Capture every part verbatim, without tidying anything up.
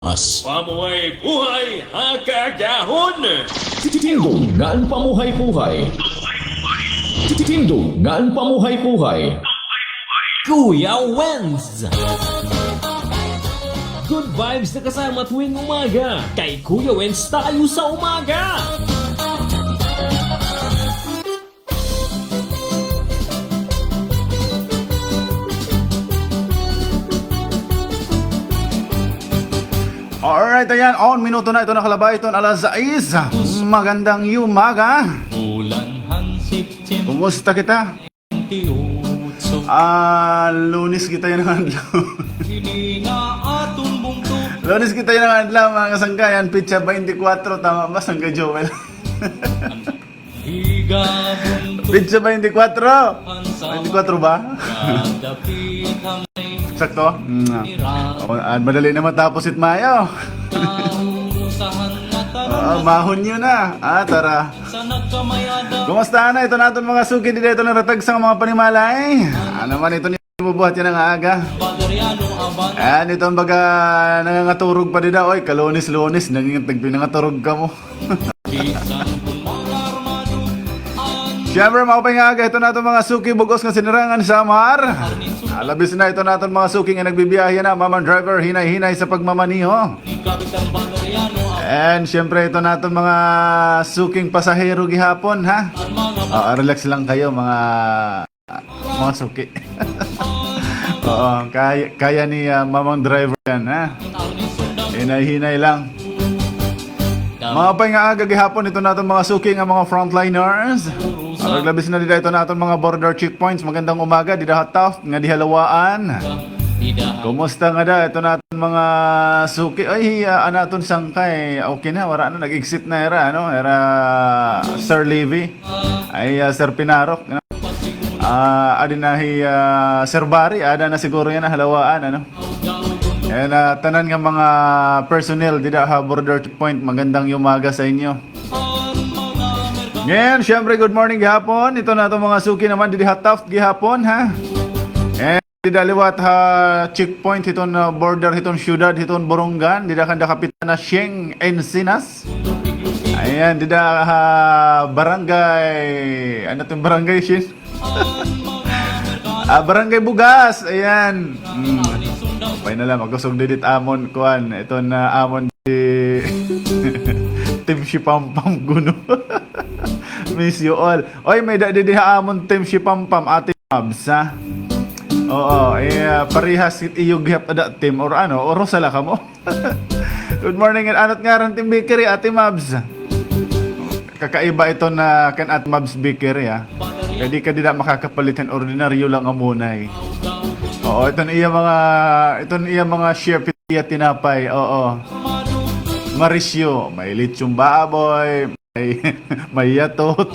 Pamuhay-buhay ha kaagahon. Tindog ngan pamuhay-buhay. Tindog ngan pamuhay-buhay. Kuya Wens. Good vibes na kasama tuwing umaga. Kay Kuya Wens tayo sa umaga. Alright, ayan. On minuto na ito nakalabay iton alas sais. Magandang umaga. Kumusta kita? Ah, Lunes kita yana nga adlaw. Lunes kita yana nga adlaw, mga kasangkayan, petsa twenty-four, tama ba, Sangkay Joel? Petsa twenty-four. Twenty-four ba? Sakto? Mm. O, ah, madali na matapos it Mayo. Oo, mahunyo na. Ah, tara. Kumusta na iton aton mga suki dida hiton natatag sa mga panimalay? Ano man iton ibubuhat yana nga aga? Ayan, iton baga nangangaturog pa dida. Oy, kalunes-lunes, nangin-, nagpinangaturog kamo. Siyempre, maupay nga aga hiton aton mga suki, bug-os nga Sinirangan Samar. Alabis na iton aton mga suki nga nagbibiyahe na, mamang driver, hinay-hinay sa pagmamaneho. And siyempre, iton aton mga suking pasahero gihapon, ha? Ah, relax lang kayo, mga, mga suki. Oo, kaya, kaya ni, ah, mamang driver yan, ha? Hinay-hinay lang. Maupay nga aga gihapon iton aton mga suki nga mga frontliners. Alabis na dida iton aton mga border checkpoints. Magandang umaga, dida ha Taft, ngadi ha Laua-an. Kumusta ngada iton aton mga suki? Ay, ah, an aton sangkay. Okay na, wara na, nag-exit na hira, ano? Hira Sir Levy. Ay, ah, Sir Pinarok, no? Ah, adi na hi, ah, Sir Barry, ada na siguro yana ha Laua-an, ano? And, ah, tanan nga mga personnel dida ha border checkpoint, magandang umaga sa inyo. Ngayon, syempre, good morning gihapon. Iton aton mga suki naman didi ha Taft gihapon, ha? And dida liwat ha checkpoint hiton, ah, border hiton syudad hiton Borongan, dida kanda Kapitana Sheng Encinas. Ayan, dida ha barangay, ano iton barangay, Shin? Ah, Barangay Bugas. Ayan. Hmm. Upay na la, makusog didi it amon, kuan, iton, ah, amon di Team Shipampam kuno. Miss you all. Oy, may-ada didi ha amon Team Shipampam, Ate Mabs, ha? Oo, eh, ah, parehas it iyo gihap ada team or ano, or usa la kamo? Good morning, ano it ngaran it im bakery, Ate Mabs? Kakaiba iton kan Ate Mabs Bakery, ha. Kay di ka dida makakapalit hin ordinaryo la nga munay. Oo, iton iya mga, iton iya mga chef, iya tinapay, oo. Marisyo, may lechong baboy, may, may yatot,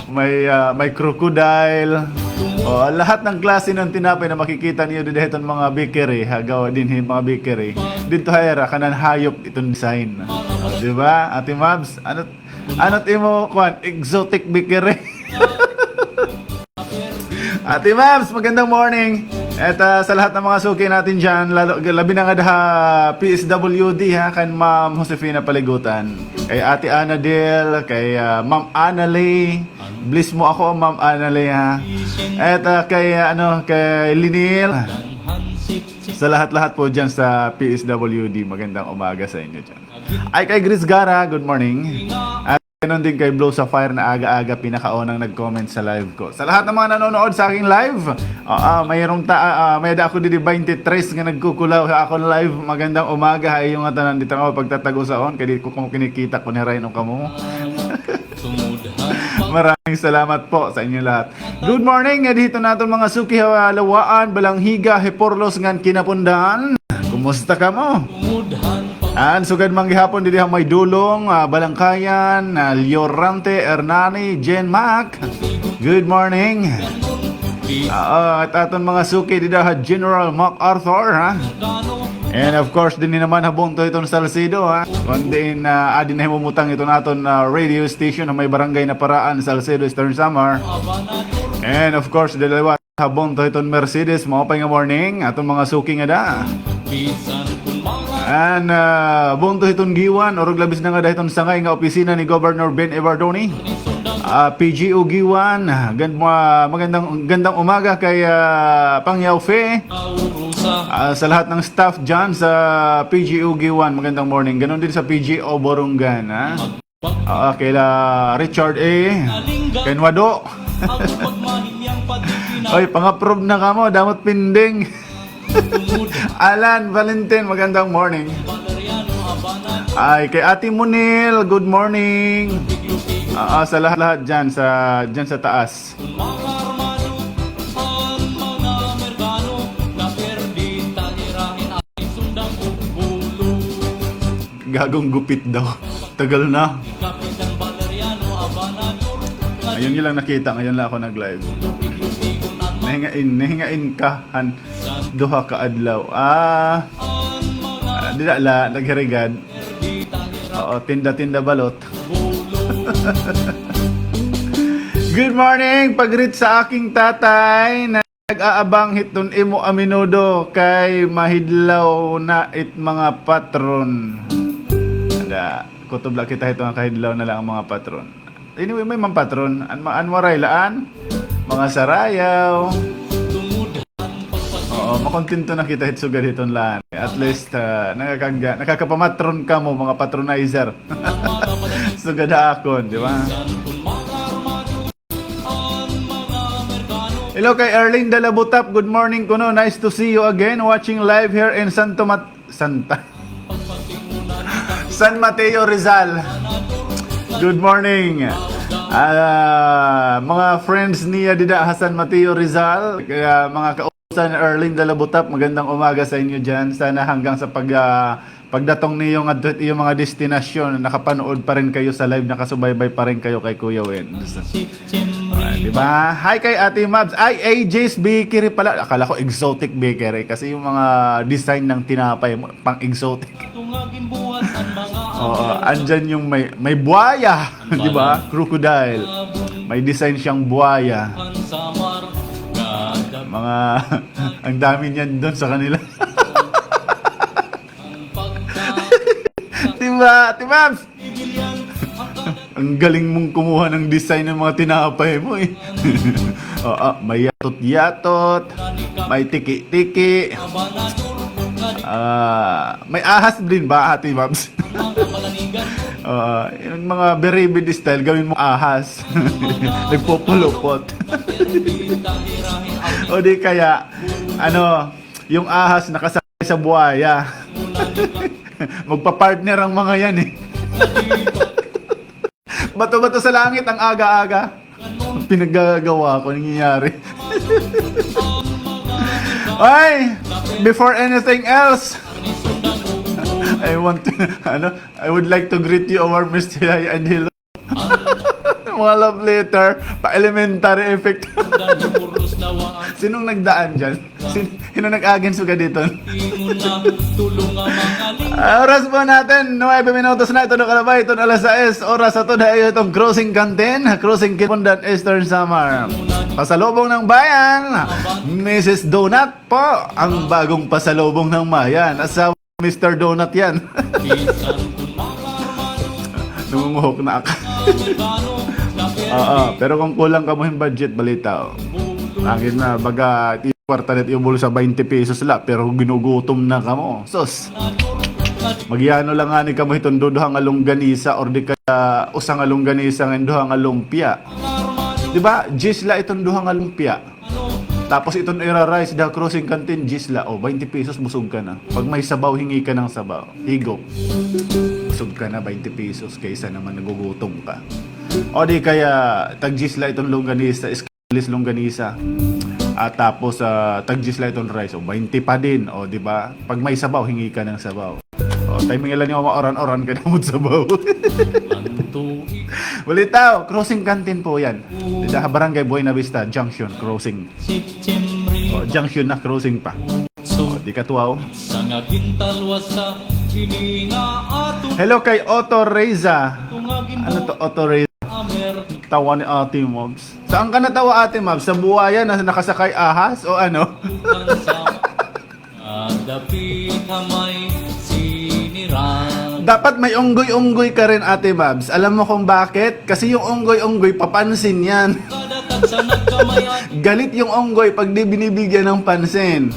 may, ah, may crocodile. O, lahat ng klase ng tinapay na makikita niyo dida hiton mga bakery, ha, gawa dinhi mga bakery. Didto ha ira, kanan hayop iton design. O, di ba, Ate Mabs? Ano, ano it imo, kuan, exotic bakery? Ate Mabs, magandang morning. At, ah, sa lahat ng mga suki natin dyan, lalo, labi na nga daha P S W D, ha, kan Ma'am Josefina Paligutan, kay Ate Anadel, kay, ah, Ma'am Annalie. Bless mo ako, Ma'am Annalie, ha. At, ah, kay, ah, ano, kay Linil. Sa lahat-lahat po dyan sa P S W D, magandang umaga sa inyo dyan. Ay, kay Grace Gara, good morning. At ganon din kay Blue Sapphire na aga-aga pinakaunang nag-comment sa live ko. Sa lahat ng mga nanonood sa aking live, ah, ah, mayroong ta-, ah, ah, may-ada ako didi twenty-three nga nagkukulaw sa akon live. Magandang umaga ha iyo ngatanan, dito nga pagtatago saon, kay di ko kamo kinikita kon hirain kamo. Maraming salamat po sa inyo lahat. Good morning, ngadi hiton aton mga suki ha Lawaan, Balangiga, Giporlos ngan Quinapondan. Kumusta kamo? An sugad man gihapon didi ha may Dulong, ah, Balangkayan, ah, Llorente, Hernani, Jen Mac. Good morning. Ah, ah, at aton mga suki dida ha General MacArthur, ha? And of course, dinhi naman ha bungto hiton Salcedo, ha? Kon diin, ah, adi nahimumutang iton aton, ah, radio station ha may Barangay Naparaan, Salcedo, Eastern Samar. And of course, dida liwat ha bungto hiton Mercedes, maupay nga morning, aton mga suki ngada. An, ah, bunto hiton Guiuan, urog labis na ngada hiton sangay nga opisina ni Governor Ben Evardone. Ah, P G O Guiuan, gand-, ma-, magandang, gandang umaga kay, ah, Pangyaw Fe. Ah, sa lahat ng staff dyan sa P G O Guiuan, magandang morning. Ganun din sa P G O Borongan, ha? Oo, kaila Richard A. Kenwado. Oy, pang-approve na kamo, damo it pending. Alan Valentin, magandang morning. Ay, kay Ate Monil, good morning. Oo, sa lahat-lahat dyan sa, dyan sa taas. Gagong gupit daw. Tagal na. Ngayon niyo lang nakita, ngayon lang ako nag-live. Nahingain, nahingain ka, han, duha ka adlaw. Ah, ah, dida la, naghirigad. Oo, tinda-tinda balot. Good morning, pag-greet sa aking tatay na nag-aabang hiton imo a menudo kay mahidlaw na it mga patron. Ada, kutob la kita hito nga kahidlaw na la an mga patron. Anyway, may man patron. An, ma-, an waray la an mga sarayaw. Oo, makontento na kita hit sugad hiton la. At least, ah, nakakagda-, nakakapamatron kamo, mga patronizer. Sugad ha akon, di ba? Hello kay Arlene Dalabutap. Good morning kuno. Nice to see you again. Watching live here in Santo Mat-, Santa. San Mateo, Rizal. Good morning. Ah, mga friends niya dida ha San Mateo, Rizal. Kaya mga kausan, Arlene Dalabutap, magandang umaga sa inyo dyan. Sana hanggang sa pag, ah, pagdatong niyo ngadto iyo mga destinasyon, nakapanood pa rin kayo sa live, nakasubaybay pa rin kayo kay Kuya Wins. Ah, di ba? Hi kay Ate Mabs. Ay, A J's Bakery pala. Akala ko exotic bakery kasi yung mga design ng tinapay mo, pang exotic. Oo, andyan yung may, may buwaya, di ba? Crocodile. May design siyang buwaya. Mga, ang dami niyan doon sa kanila. Di ba, Ate Mabs? Ang galing mong kumuha ng design ng mga tinapay mo eh. Oo, may yatot-yatot, may tiki-tiki. Ah, may ahas din ba, Ate Mabs? Oo, yung mga beribid style, gawin mo ahas. Nagpupulupot. O di kaya, ano, yung ahas nakasakay sa buwaya. Magpa-partner ang mga yan eh. Bato-bato sa langit ang aga-aga. Ang pinaggagawa ko, nangyayari. Ay, before anything else, I want to, ano, I would like to greet you a warm, Mister Yaya, and hello. Mga love letter, pa-elementary effect. Sinong nagdaan dyan? Sin-, sino nag-agin sugad dito? Oras po natin, nuebe minutos na ito, nakalabay ito, alas sais, oras sa ito, dahil itong Crossing Canteen, Crossing Canteen, Eastern Samar. Pasalubong ng bayan, Missus Donut po, ang bagong pasalubong ng bayan. Asawa Mister Donut yan. Nangunguhok na ako. Oo, pero kung kulang kamo hin budget, balita, oh. Angin na, baga, iyo kwarta na it iyo bulsa, baynte pesos la, pero ginugutom na kamo. Sus! Magyano la ngani kamo hiton duduha nga longganisa, or di kaya usa nga longganisa ngan duha nga lumpia. Di ba? Diyes la iton duha nga lumpia. Tapos iton ira rice da Crossing Canteen, diyes la. O, baynte pesos, busog ka na. Pag may sabaw, hingi ka ng sabaw. Higop. Busog ka na, baynte pesos, kaysa naman nagugutom ka. O di kaya, tag-diyes la iton longganisa, skinless longganisa. At tapos, ah, tag-diyes la iton rice. O, baynte pa din. O, di ba? Pag may sabaw, hingi ka ng sabaw. O, timing la niyo, mauran-uran ka na mo sabaw. Balitaw, Crossing Canteen po yan. Dida ha Barangay Buena Vista Junction, Crossing. O, junction na, crossing pa. O, di katuwa, o. Hello kay Otto Reza. Ano to, Otto Reza? Tawa ni Ate Mobs. Saan ka natawa, Ate Mobs? Sa buwaya na nakasakay ahas o ano? Dapit ha may si Dapat may unggoy-unggoy ka rin, Ate Mabs. Alam mo kung bakit? Kasi yung unggoy-unggoy, papansin yan. Galit yung unggoy pag di binibigyan ng pansin.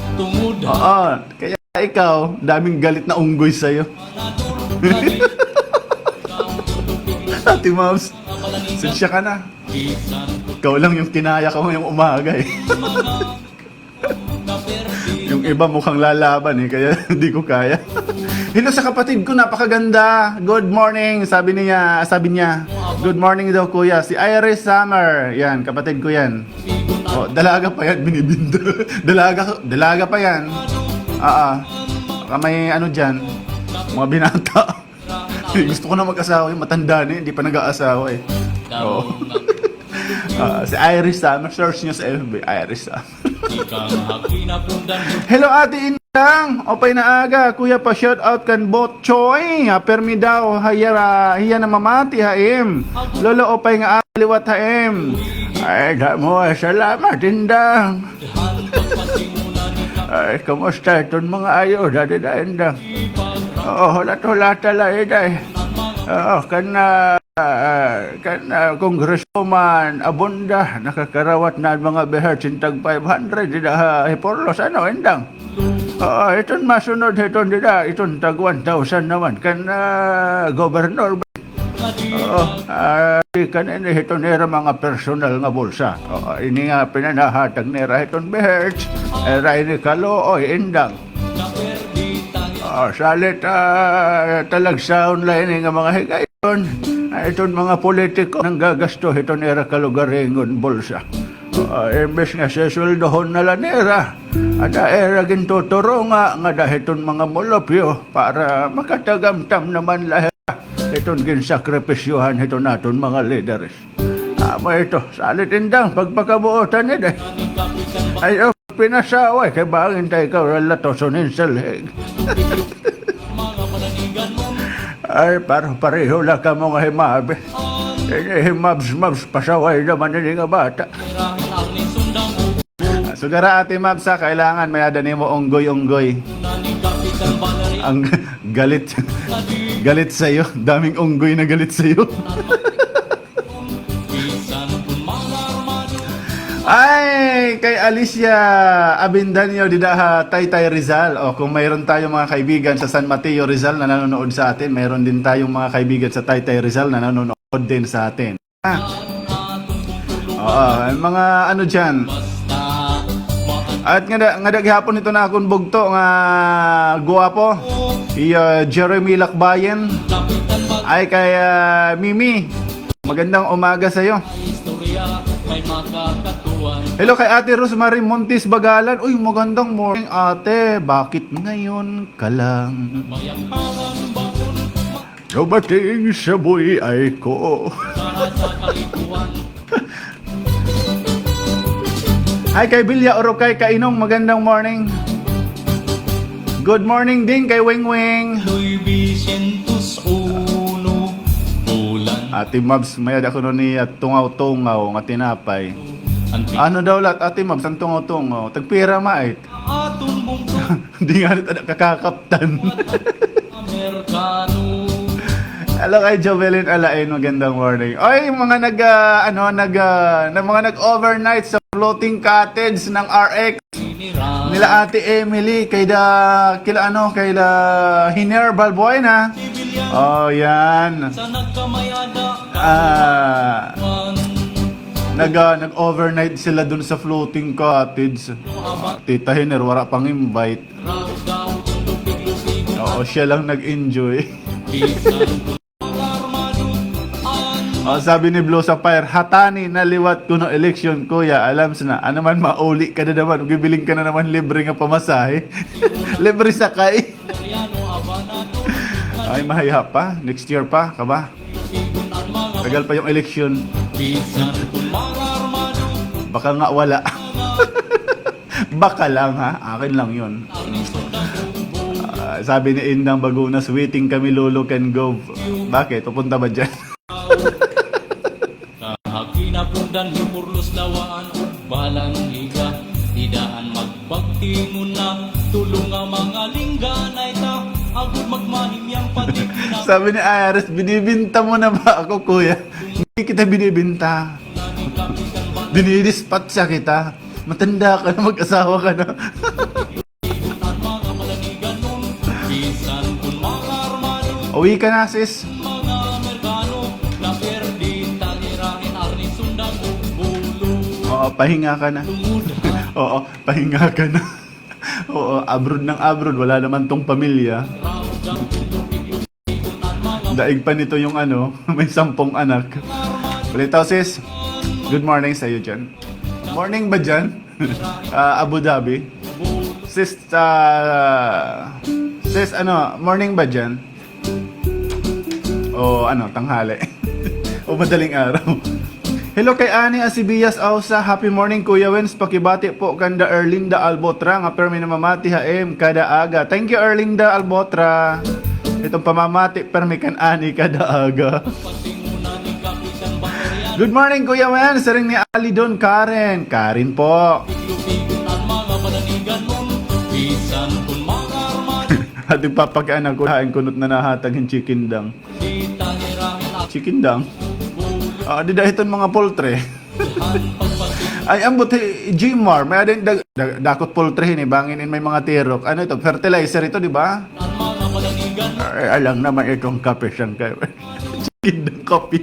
Oo. Kaya ikaw, daming galit na unggoy sa'yo. Ate Mabs, sensya ka na. Ikaw lang yung kinaya ko ngayong umaga eh. Yung iba mukhang lalaban eh, kaya di ko kaya. Hello sa kapatid ko, napakaganda. Good morning, sabi niya, sabi niya. Good morning daw, kuya. Si Iris Summer. Yan, kapatid ko yan. Oh, dalaga pa yan, binibinta. Dalaga, dalaga pa yan. Ah, ah. Baka may ano dyan. Mga binata. Gusto ko na mag-asawa, yung matanda na, hindi pa nag-aasawa eh. Oo. Ah, si Iris Summer, search niyo sa F B, Iris Summer. Hello, Ate Indang. Upay nga aga, Kuya, pa-shout out kan Bot Choy. Ah, permi daw, hiya, hiya namamati ha im. Lolo, upay nga aga liwat ha im. Ay, damo, salamat, Indang. Ay, kumusta iton mga ayuda dida, Indang? Oo, hulat-hulata la, Inday. Oo, kan, ah, kan, ah, Congresswoman Abunda, nakakarawat na an mga BHERTs hin tag five hundred dida ha Giporlos, ano, Indang? Oo, iton masunod hiton dida, iton tag one thousand naman kan, ah, Governor. Oo, ah, di kan ini hiton ira mga personal nga bulsa. Oo, ini nga pinanahatag nira hiton BHERTs, ira ini kaluoy, Indang. Oo, salit, ah, talagsaon la ini nga mga higayon. Ah, iton mga politiko nanggagasto hiton ira kalugaringon bulsa. Oo, imbes nga sesweldohon na la nira, ada ira gintuturunga ngada hiton mga mulupyo para makatagamtam naman la hira hiton ginsakripisyohan hiton aton mga lideres. Amo ito, salit, Indang, pagpakabuotan, Inday. Ay, oh, pinasaway kay bangin ta ikaw latoson hin silhig. Ay, par-, pareho la kamo nga himabi. Ini himabs-mabs, pasaway naman ini nga bata. Ah, sugara, Ate Mabs, ha, kailangan may-ada nimo unggoy-unggoy. Ang galit, galit sa'yo. Daming unggoy na galit sa'yo. Ay, kay Alicia Avendaño dida ha Taytay, Rizal. O, kung mayroon tayong mga kaibigan sa San Mateo, Rizal na nanonood sa atin, mayroon din tayong mga kaibigan sa Taytay, Rizal na nanonood din sa atin. Ah. Oo, mga ano diyan. At ngada, ngada gihapon ito na akon bugto nga guwapo. Iya, Jeremy Lakbayan. Ay kay, ah, Mimi. Magandang umaga sa'yo. Hello kay Ate Rosemary Montes Bagalan. Uy, magandang morning, ate. Bakit ngayon ka lang dumating sa buhay ko? Hi kay Bilya Orokay Kainong, magandang morning. Good morning din kay Wing Wing. Ate Mabs, may-ada kuno niya tungaw-tungaw nga tinapay. Ano daw la, Ate Mabs, an tungaw-tungaw? Tagpira, mait? Di nga nito nakakakaptan. Hello kay Jovelyn Alain, magandang morning. Oy, mga nag, ah, ano, nag, ah, na mga nag-overnight sa floating cottage ng R X. Nila Ate Emily, kay da, kila ano, kay la Hiner Balbuena. Oh, yan. Ah, nag, ah, nag-overnight sila dun sa floating cottage. Tita Hiner, wara pang invite. Oo, siya lang nag-enjoy. Oh, sabi ni Blue Sapphire, hatani na liwat kuno eleksyon, kuya. Alams na. Ano man, mauli ka na naman. Bibiling ka na naman libre nga pamasahe. Libre sakay. Ay, mahiya pa. Next year pa. Kaba? Tagal pa yung eleksyon. Baka nga wala. Baka lang, ha? Akin lang yun. Ah, sabi ni Indang Bagunas, "Waiting kami, Lolo, can go." Bakit? Pupunta ba dyan? Sabi ni Iris, "Binibinta mo na ba ako, kuya?" Hindi kita binibinta. Dinidispatcha kita. Matanda ka na, mag-asawa ka na. Uwi ka na, sis. Oo, pahinga ka na. Oo, pahinga ka na. Oo, abroad ng abroad, wala naman tong pamilya. Daig pa nito yung ano, may sampung anak. Balitaw, sis. Good morning sa iyo dyan. Morning ba dyan? Ah, Abu Dhabi. Sis, ah, sis, ano, morning ba dyan? O ano, tanghali. O madaling araw. Hello kay Ani Asibiyas Ausa. Happy morning, Kuya Wens. Pakibati po kanda Erlinda Albotra nga permi namamati ha im kada aga. Thank you, Erlinda Albotra. Itong pamamati permi kan Ani kada aga. Good morning, Kuya Wens. Siring ni Alidon Karen. Karen po. At ipapag-anak ko, hain kunot na nahatag hin chicken dang. Chicken dang? Ah, dida hiton mga poultry. Ay, ambot hi Jimar. May adin dag-, dag-, dakot poultry hini, bangin in may mga tirok. Ano ito? Fertilizer ito, di ba? Ay, alang naman itong kape siyang kay chicken dang kape.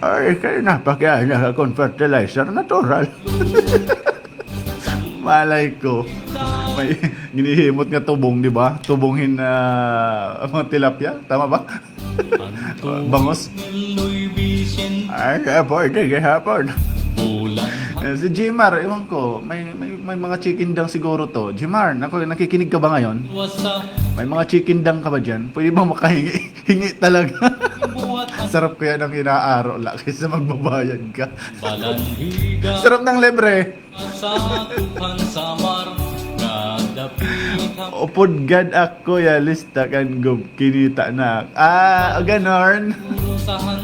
Ay, kaya na, pakiana akong fertilizer. Natural. Malay ko. May ginihimot nga tubong, di ba? Tubong hin, ah, mga tilapia. Tama ba? Bangus. Ay, gihapon, gihapon. Eh, si Jimar, ewan ko, may, may, may mga chicken dang siguro to. Jimar, naku-, nakikinig ka ba ngayon? May mga chicken dang ka ba dyan? Pwede ba makahingi? Hingi talaga. Sarap kaya ng inaaro la kaysa magbabayad ka. Sarap ng libre. Upod gad ako ya lista kan gub kinita na. Ah, ganon.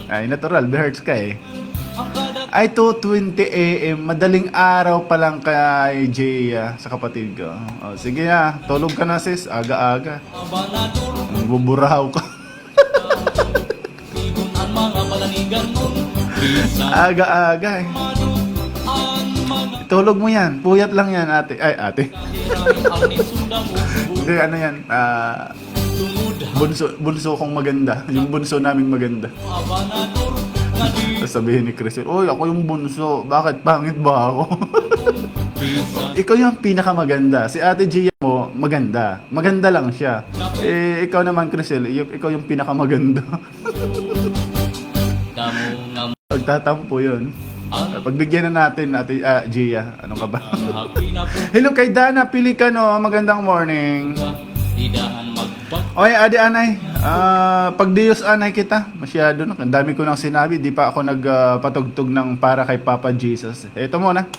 Ay, natural, be-hertz ka eh. Ay, two twenty A M, madaling araw pa lang kay Jay, ah, sa kapatid ko. Oh, sige na, tulog ka na, sis, aga-aga. Nagbuburahaw ka. Aga-aga eh. Tulog mo yan. Puyat lang yan, ate. Ay, ate. Hindi, ano yan? Ah, bunso, bunso kong maganda. Yung bunso naming maganda. Tapos sabihin ni Crisel, "Uy, ako yung bunso. Bakit, pangit ba ako?" Ikaw yung pinakamaganda. Si Ate Gia mo, maganda. Maganda lang siya. Eh, ikaw naman, Crisel, y-, ikaw yung pinakamaganda. Pagtatampo yun. Pagbigyan na natin, Ate, ah, Gia. Ano ka ba? Hello kay Dana Pilicano. Magandang morning. Oy, adi anay. Ah, pagdiyos anay kita. Masyado na. Ang dami ko nang sinabi. Di pa ako nag, ah, patugtog ng para kay Papa Jesus. Ito muna.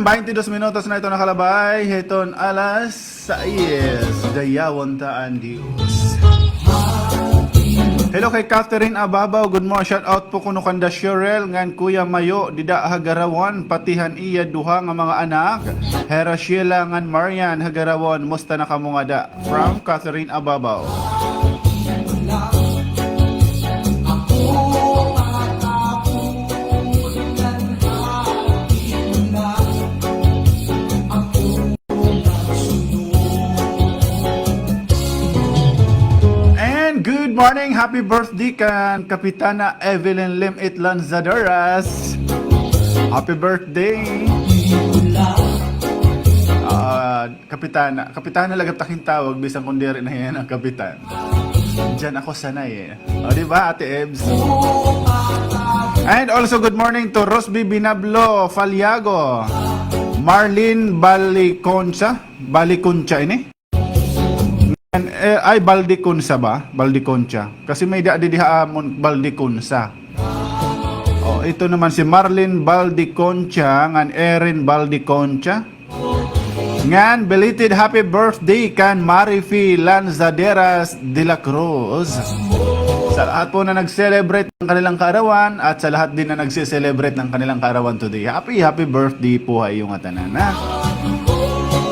Baynte dos minutos na iton nakalabay hiton alas sais. Dayawon ta an Diyos. Hello kay Catherine Ababaw. Good morning. Shout out po kuno kanda Cheryl ngan Kuya Mayo dida ha Garawan, pati han iya duha nga mga anak, Hera Sheila ngan Marian ha Garawan. Musta na kamo ngada? From Catherine Ababaw. And good morning, happy birthday kan Kapitana Evelyn Lim Itlan Zaderas. Happy birthday. Ah, Kapitana. Kapitana la gihap ta ak hin tawag, bisan kon diri na hiya an kapitan. Diyan ako sanay eh. O, di ba, Ate Ebs? And also, good morning to Rosby Binablo Faliago, Marlene Baliconcha. Baliconcha ini? And, eh, ay, Baldiconsa ba? Baldiconcha. Kasi may-ada didi ha amon, Baldiconsa. O, ito naman si Marlene Baldiconcha ngan Erin Baldiconcha. Ngan, belated happy birthday kan Marifi Lanzaderas de la Cruz. Sa lahat po na nag-celebrate ng kanilang kaarawan at sa lahat din na nagse-celebrate ng kanilang kaarawan today, happy, happy birthday po ha iyo ngatanan, ha?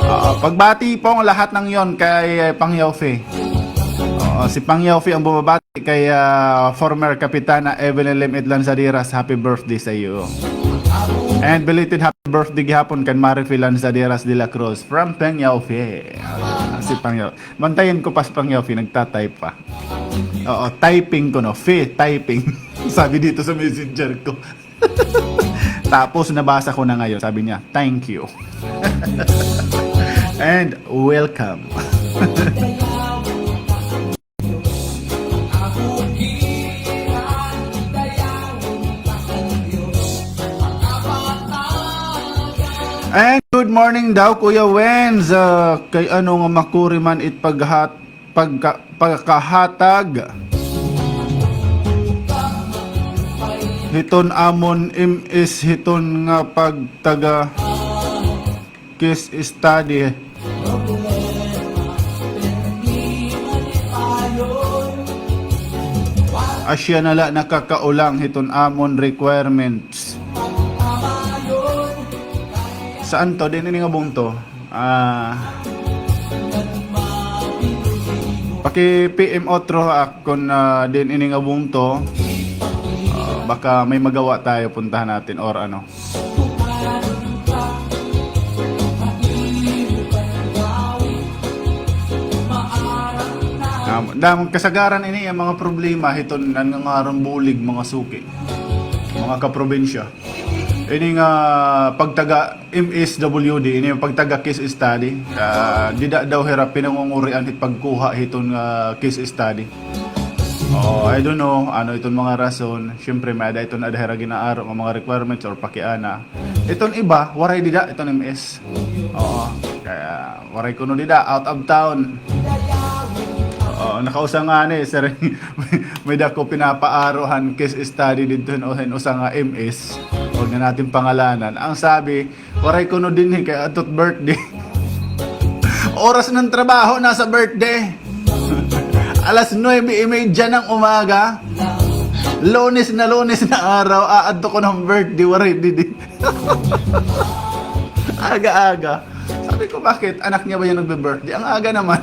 Oo, pagbati po ang lahat ng yon kay, eh, Pangyaw Fe. Oo, si Pangyaw Fe ang bumabati kay, ah, former Kapitana Evelyn Lim Itlan Zaderas. Happy birthday sa iyo. And belated happy birthday gihapon kan Marifi Lanzaderas de la Cruz from Pangyaw Fe. Ah, si Pangyaw. Bantayan ko pa si Pangyaw Fe, nagta-type pa. Oo, typing ko, no? Fe, typing. Sabi dito sa messenger ko. Tapos nabasa ko na ngayon. Sabi niya, "Thank you." And welcome. And good morning daw, Kuya Wenz. Ah, kay ano nga makuri man it paghat-, pagka-, pagkahatag hiton amon M S hiton nga pagtaga case study. Asya na la nakakaulang hiton amon requirements. Saan to? Diin ini nga bungto? Ah, paki-P M otro ha akon, ah, diin ini nga bungto. Ah, baka may magawa tayo, puntahan natin or ano. Ah, dam-, kasagaran ini an mga problema hiton nangangaron bulig, mga suki, mga kaprobinsya. Ini nga pagtaga M S W D, ini nga pagtaga case study. Ah, dida daw hira pinangungurian hit pagkuha hiton nga case study. Oh, I don't know ano iton mga rason. Siyempre, may-ada iton ada hira gin-aaro nga mga requirements or pakiana. Iton iba, waray dida iton M S. Oo, kaya waray kuno dida, out of town. Oo, nakausa ngani, sir, may, may dako pinapaaro han case study didto hin, hin usa nga M S. Huwag na natin pangalanan. Ang sabi, waray kuno dinhi kay adto't birthday. Oras ng trabaho, nasa birthday. Alas nuebe y media ng umaga. Lunes na Lunes na araw, aadto kuno han birthday, waray didi. Aga-aga. Sabi ko, "Bakit? Anak niya ba yung nagbe-birthday? Ang aga naman."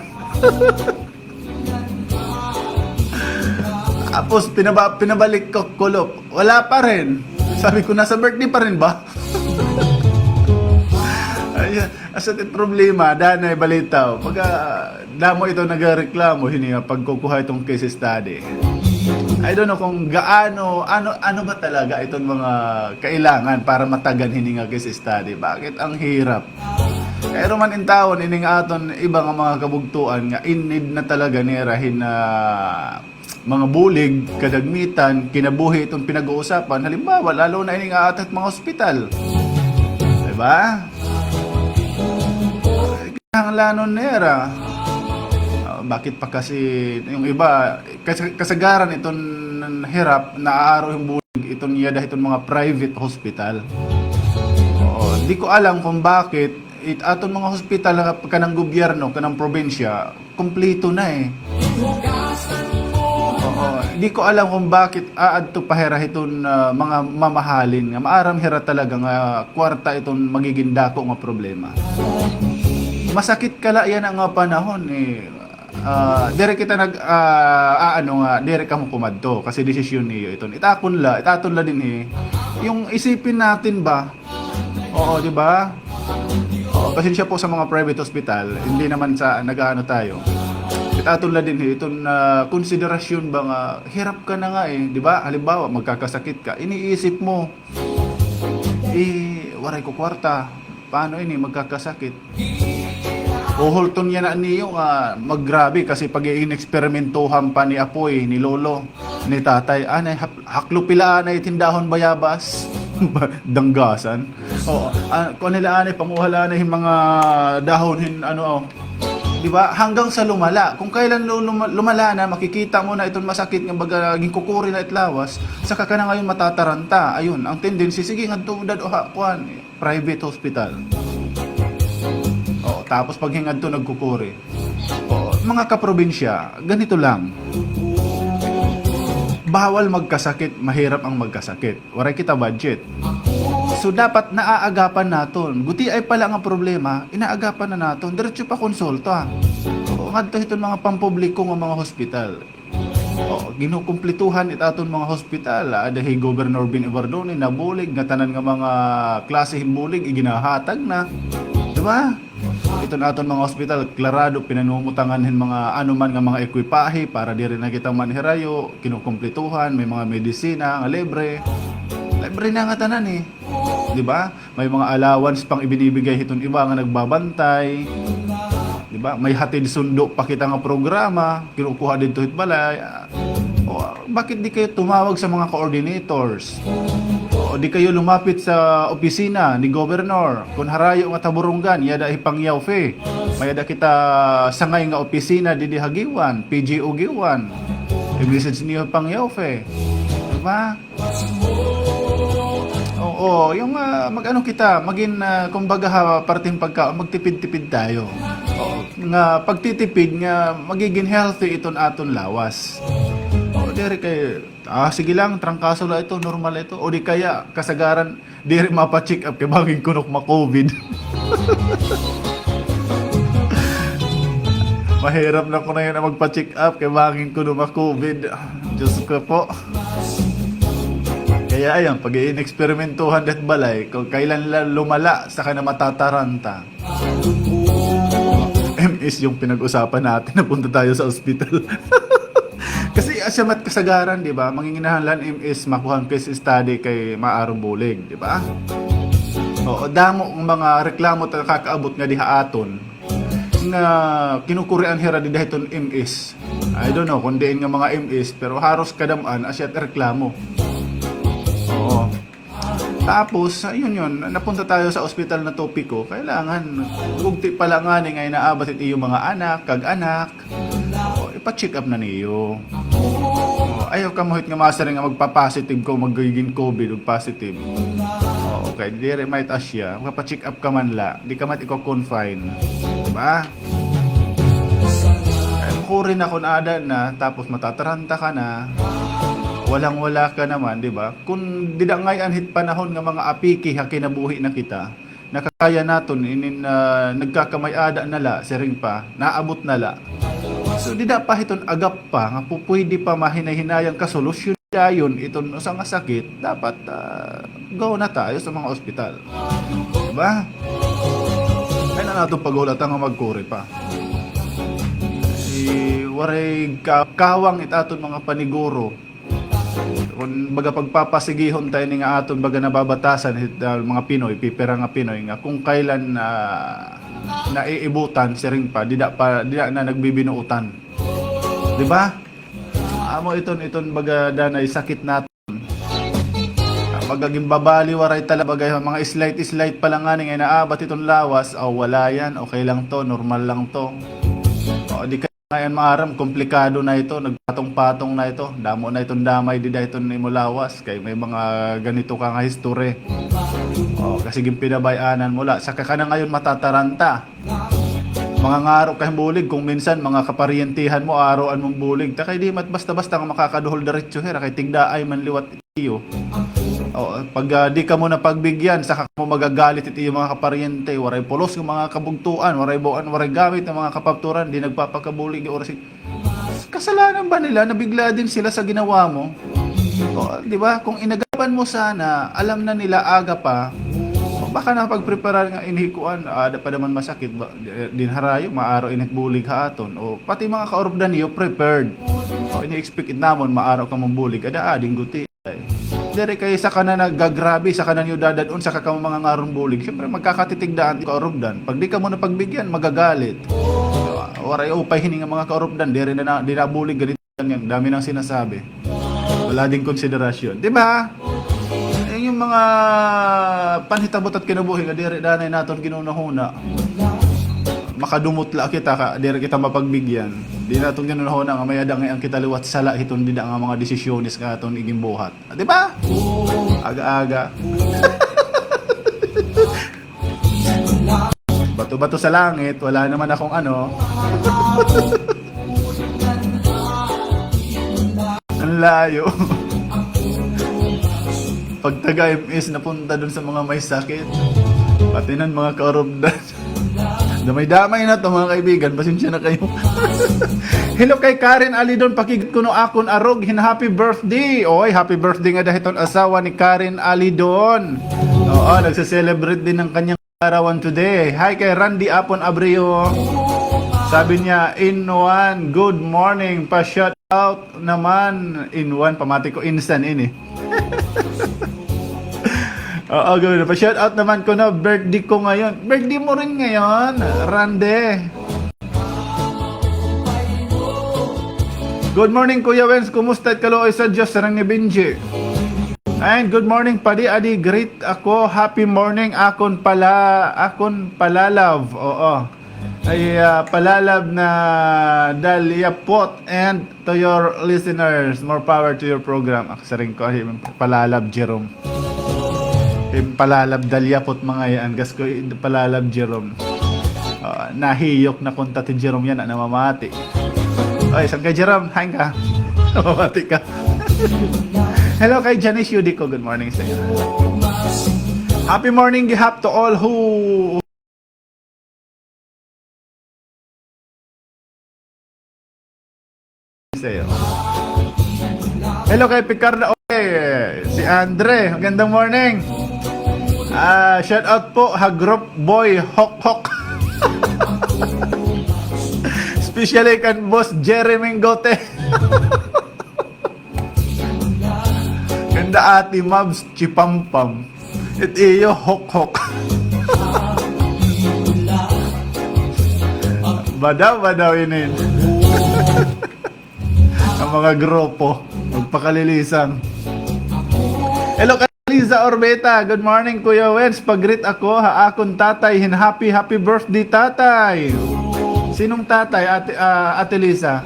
Tapos pinaba-, pinabalik ko, kulop. Wala pa rin. Sabi ko, "Nasa birthday pa rin ba?" Ayan. Asya it problema, danay balitaw. Pagka damo ito nagareklamo hini nga pagkukuha iton case study. I don't know kung gaano, ano, ano ba talaga iton mga kailangan para matagan hini nga case study. Bakit ang hirap? Kay aro man intawon ini nga aton iba nga mga kabugtoan nga in need na talaga nira hin, ah, mga bulig, kadagmitan, kinabuhi iton pinag-uusapan. Halimbawa, lalo na ini nga aton mga ospital. Diba? Kinahanglanon nira. Ah, bakit pa kasi yung iba, kas-, kasagaran iton hirap, naaaro hin bulig iton yada hiton mga private hospital. Oo, Di ko alam kung bakit it aton mga hospital ha, kanang gobyerno, kanang probinsya, kumpleto na, eh. Oo. Di ko alam kung bakit aadto pa hira hiton, ah, mga mamahalin nga maaram hira talaga nga kwarta iton magigin dako nga problema. Masakit kala yana nga panahon, eh. Ah, diri kita nag, ah, aano nga, diri kamo kumadto kasi desisyon niyo iton. It akon la, it aton la dinhi. Yung isipin natin ba? Oo, di ba? Oo, pasensya po sa mga private hospital, hindi naman sa nag-aano tayo. It aton la dinhi, iton, ah, konsiderasyon ba nga, hirap ka na nga eh, di ba? Halimbawa, magkakasakit ka, iniisip mo, eh, waray ko kwarta. Paano ini magkakasakit? Uhulton yana niyo nga maggrabe kasi pag-iineksperimentuhan pa ni Apoy, ni Lolo, ni Tatay. Anay, hap-, haklo pila anay tindahon bayabas. Danggasan. Oo, ah, kuan nila anay, panguha la anay hin mga dahon hin ano, oh. Di ba? Hanggang sa lumala. Kung kailan lu-, luma-, lumala na, makikita mo na iton masakit nga baga ginkukuri na it lawas, saka ka na ngayon matataranta. Ayun, ang tendency, sige, ngadto dad-o ha, kuan, private hospital. O, tapos pag hingadto nagkukuri. O, mga kaprobinsya, ganito lang. Bawal magkasakit, mahirap ang magkasakit. Waray kita budget. So, dapat naaagapan naton. Gutiay pala nga problema, inaagapan na naton. Diretso pa konsulta. O, ngadto hiton mga pampubliko nga mga hospital. O, ginukumplituhan it aton mga hospital. Ada hi Governor Ben Evardone, nabulig, nga tanan nga mga klase hin bulig, iginahatag na. Di ba? Iton aton mga hospital, klarado, pinanumutangan hin mga anuman nga mga ekwipahe para diri na kita manhirayo, kinukumplituhan, may mga medisina nga libre. Libre na nga tanan eh. Di ba? May mga allowance pang ibinibigay hiton iba nga nagbabantay. Di ba? May hatid sundo pa kita nga programa, kinukuha didto hit balay. O, bakit di kayo tumawag sa mga coordinators? O di kayo lumapit sa opisina ni Governor. Kun harayo nga taburunggan, iyada hi Pangyaw Fe. May-ada kita sangay nga opisina didi ha Guiuan, P G O Guiuan. I-message niyo hi Pangyaw Fe. Di ba? Oo, yung, ah, mag-ano kita, magin, ah, kumbaga ha, parteng pagkaon, magtipid-tipid tayo. Oo, nga pagtitipid nga magigin healthy iton aton lawas. Oo, diri kay, ah, sige lang, trangkaso la ito, normal la ito. O di kaya, kasagaran, diri mapa-check up kay bangin kuno ma-covid. Mahirap na kuno yana magpa-check up kay bangin kuno ma-covid. Diyos ko po. Kaya ayan, pag-iineksperimentuhan dat balay, kung kailan la lumala, saka na matataranta. M S yung pinag-usapan natin, napunta tayo sa ospital. Kasi asya mat kasagaran, di ba? Manginginahanglan M S, makuha an case study kay maaron bulig, di ba? Oo, damo ang mga reklamo ta nakakaabot nga diha aton nga kinukurian hira dida hiton M S. I don't know kung diin nga mga M S, pero haros kadam-an asya it reklamo. Oo. Tapos, ayun yun, napunta tayo sa ospital na topiko. Kailangan, bugti pa la ngani nga inaabat it iyo mga anak, kag-anak, o, ipa-check up na niyo. O, ayaw kamo hit nga masiring nga magpa-positive ka, magigin covid ug positive. O, okay, diri may asya, magpa-check up ka man la, di ka man iko-confine. Di ba? Ay, makuri na kun ada na, tapos matataranta ka na, walang-wala ka naman, di ba? Kun dida ngay-an hit panahon nga mga apiki ha kinabuhi na kita, nakakaya naton inin, ah, nagkakamay-ada na la, siring pa, naabot na la. So, dida pa hiton agap pa, nga pupwede pa mahinay-hinayang kasolusyon dayon iton usa nga sakit, dapat, ah, go na tayo sa mga ospital. Di ba? Ay na naton paghulat nga magkuri pa. Si waray ka-, kawang it aton mga paniguro. Kun baga pagpapasigihon ta ini nga aton baga nababatasan hit, ah, mga Pinoy, pipira nga Pinoy nga kung kailan, ah, naiibutan, siring pa, dida pa, dida na nagbibinuutan. Di ba? Amo iton, iton baga danay sakit naton. Ah, baga ginbabaliwaray tala, baga mga slight-slight pa la ngani nga inaabat iton lawas, aw, wala yan, okay lang to, normal lang to. O, di ka Ngayon, maaram, komplikado na ito, nagpatong-patong na ito. Damo na iton damay dida hiton imo lawas, kay may mga ganito ka nga history. O, kasi ginpinabay-anan mo la. Saka ka na ngayon matataranta. Mangangaro ka hin bulig, kung minsan, mga kaparyentehan mo, aroan mo hin bulig. Ta kay di mat basta-basta nga makakaduhol diretso hira, kay tigdaay man liwat iyo. O, pag, ah, di kamo napagbigyan, saka kamo magagalit it iyo mga kaparyente, waray pulos nga mga kabugtoan, waray buan, waray gamit nga mga kapapturan, di nagpapakabulig, oras kasalanan ba nila? Nabigla din sila sa ginawa mo. O, di ba? Kung inagapan mo sana, alam na nila aga pa, o, baka napagpreparar nga inhikuan, ada pa naman masakit, ba, din harayo, maaro init bulig ha aton. O, pati mga kaurupdan niyo, prepared. O, ini-expect it namon, maaro ka mong bulig, ada ading guti. Diri kay saka na nagagrabe, saka na niyo dadad-on, saka kamo mangangaron bulig. Siyempre, magkakatitigdaan, kaurugdan. Pag di kamo napagbigyan, magagalit. Waray upay hini nga mga kaurugdan, diri na, na, di na bulig, ganito, ganyan. Dami nang sinasabi. Wala ding konsiderasyon. Di ba? Yan yung mga panhitabo at kinabuhi nga diri danay naton ginunahuna. Makadumot la kita ka, diri kita mapagbigyan. Di naton ginunahuna nga may-ada ngay-an kita liwat sala hiton dida nga mga desisyones nga aton igimbuhat. Ah, di ba? Aga-aga. Bato-bato sa langit, wala naman akong ano. Ang layo. Pag taga M S napunta dun sa mga may sakit, pati nan mga kaurubdan. Damay-damay na to, mga kaibigan. Pasensya na kayo. Hello kay Karen Alidon, pakigit kuno akon arog hin happy birthday. Oy, happy birthday nga daw hiton asawa ni Karen Alidon. Oo, nagse-celebrate din ng kanyang kaarawan today. Hi kay Randy Apon Abreu. Sabi niya, in one, good morning. Pa-shout out naman. In one, pamati ko, insan ini. Oo, gawin. Pa-shout out naman ko na, birthday ko ngayon. Birthday mo rin ngayon, Rande. Good morning, Kuya Wens. Kumusta it kaluoy sa Diyos? Sarang ni Benji. And good morning, Padi. Adi, greet ako. Happy morning. Akon pala, akon palalab. Oo. Ay, ah, palalab na Dalyapot and to your listeners, more power to your program. Ak, siring ko, hi palalab Jerome. Hi palalab Dalyapot mga yan. Gas ko, hi palalab Jerome. Ah, nahiyok na kunta ti Jerome yana, namamati. Oy, saan ka, Jerome? Hain ka? Namamati ka. Hello kay Janice Yudico. Good morning sa iyo. Happy morning, gihap to all who Sa'yo. Hello kay Picarda. Okay, si Andre. Magandang morning. Ah, shout out po ha group boy Hok Hok. Especially kan Boss Jerry Mingote. Kanda Ate Mabs Chipampam. It iyo, Hok Hok. Badaw, badaw inin. Ang mga grupo, magpakalilisang. Hello, kay Liza Orbeta. Good morning, Kuya Wens. Pag-greet ako ha akon tatay hin happy, happy birthday, tatay. Sinong tatay, Ate, ah, Ate Liza?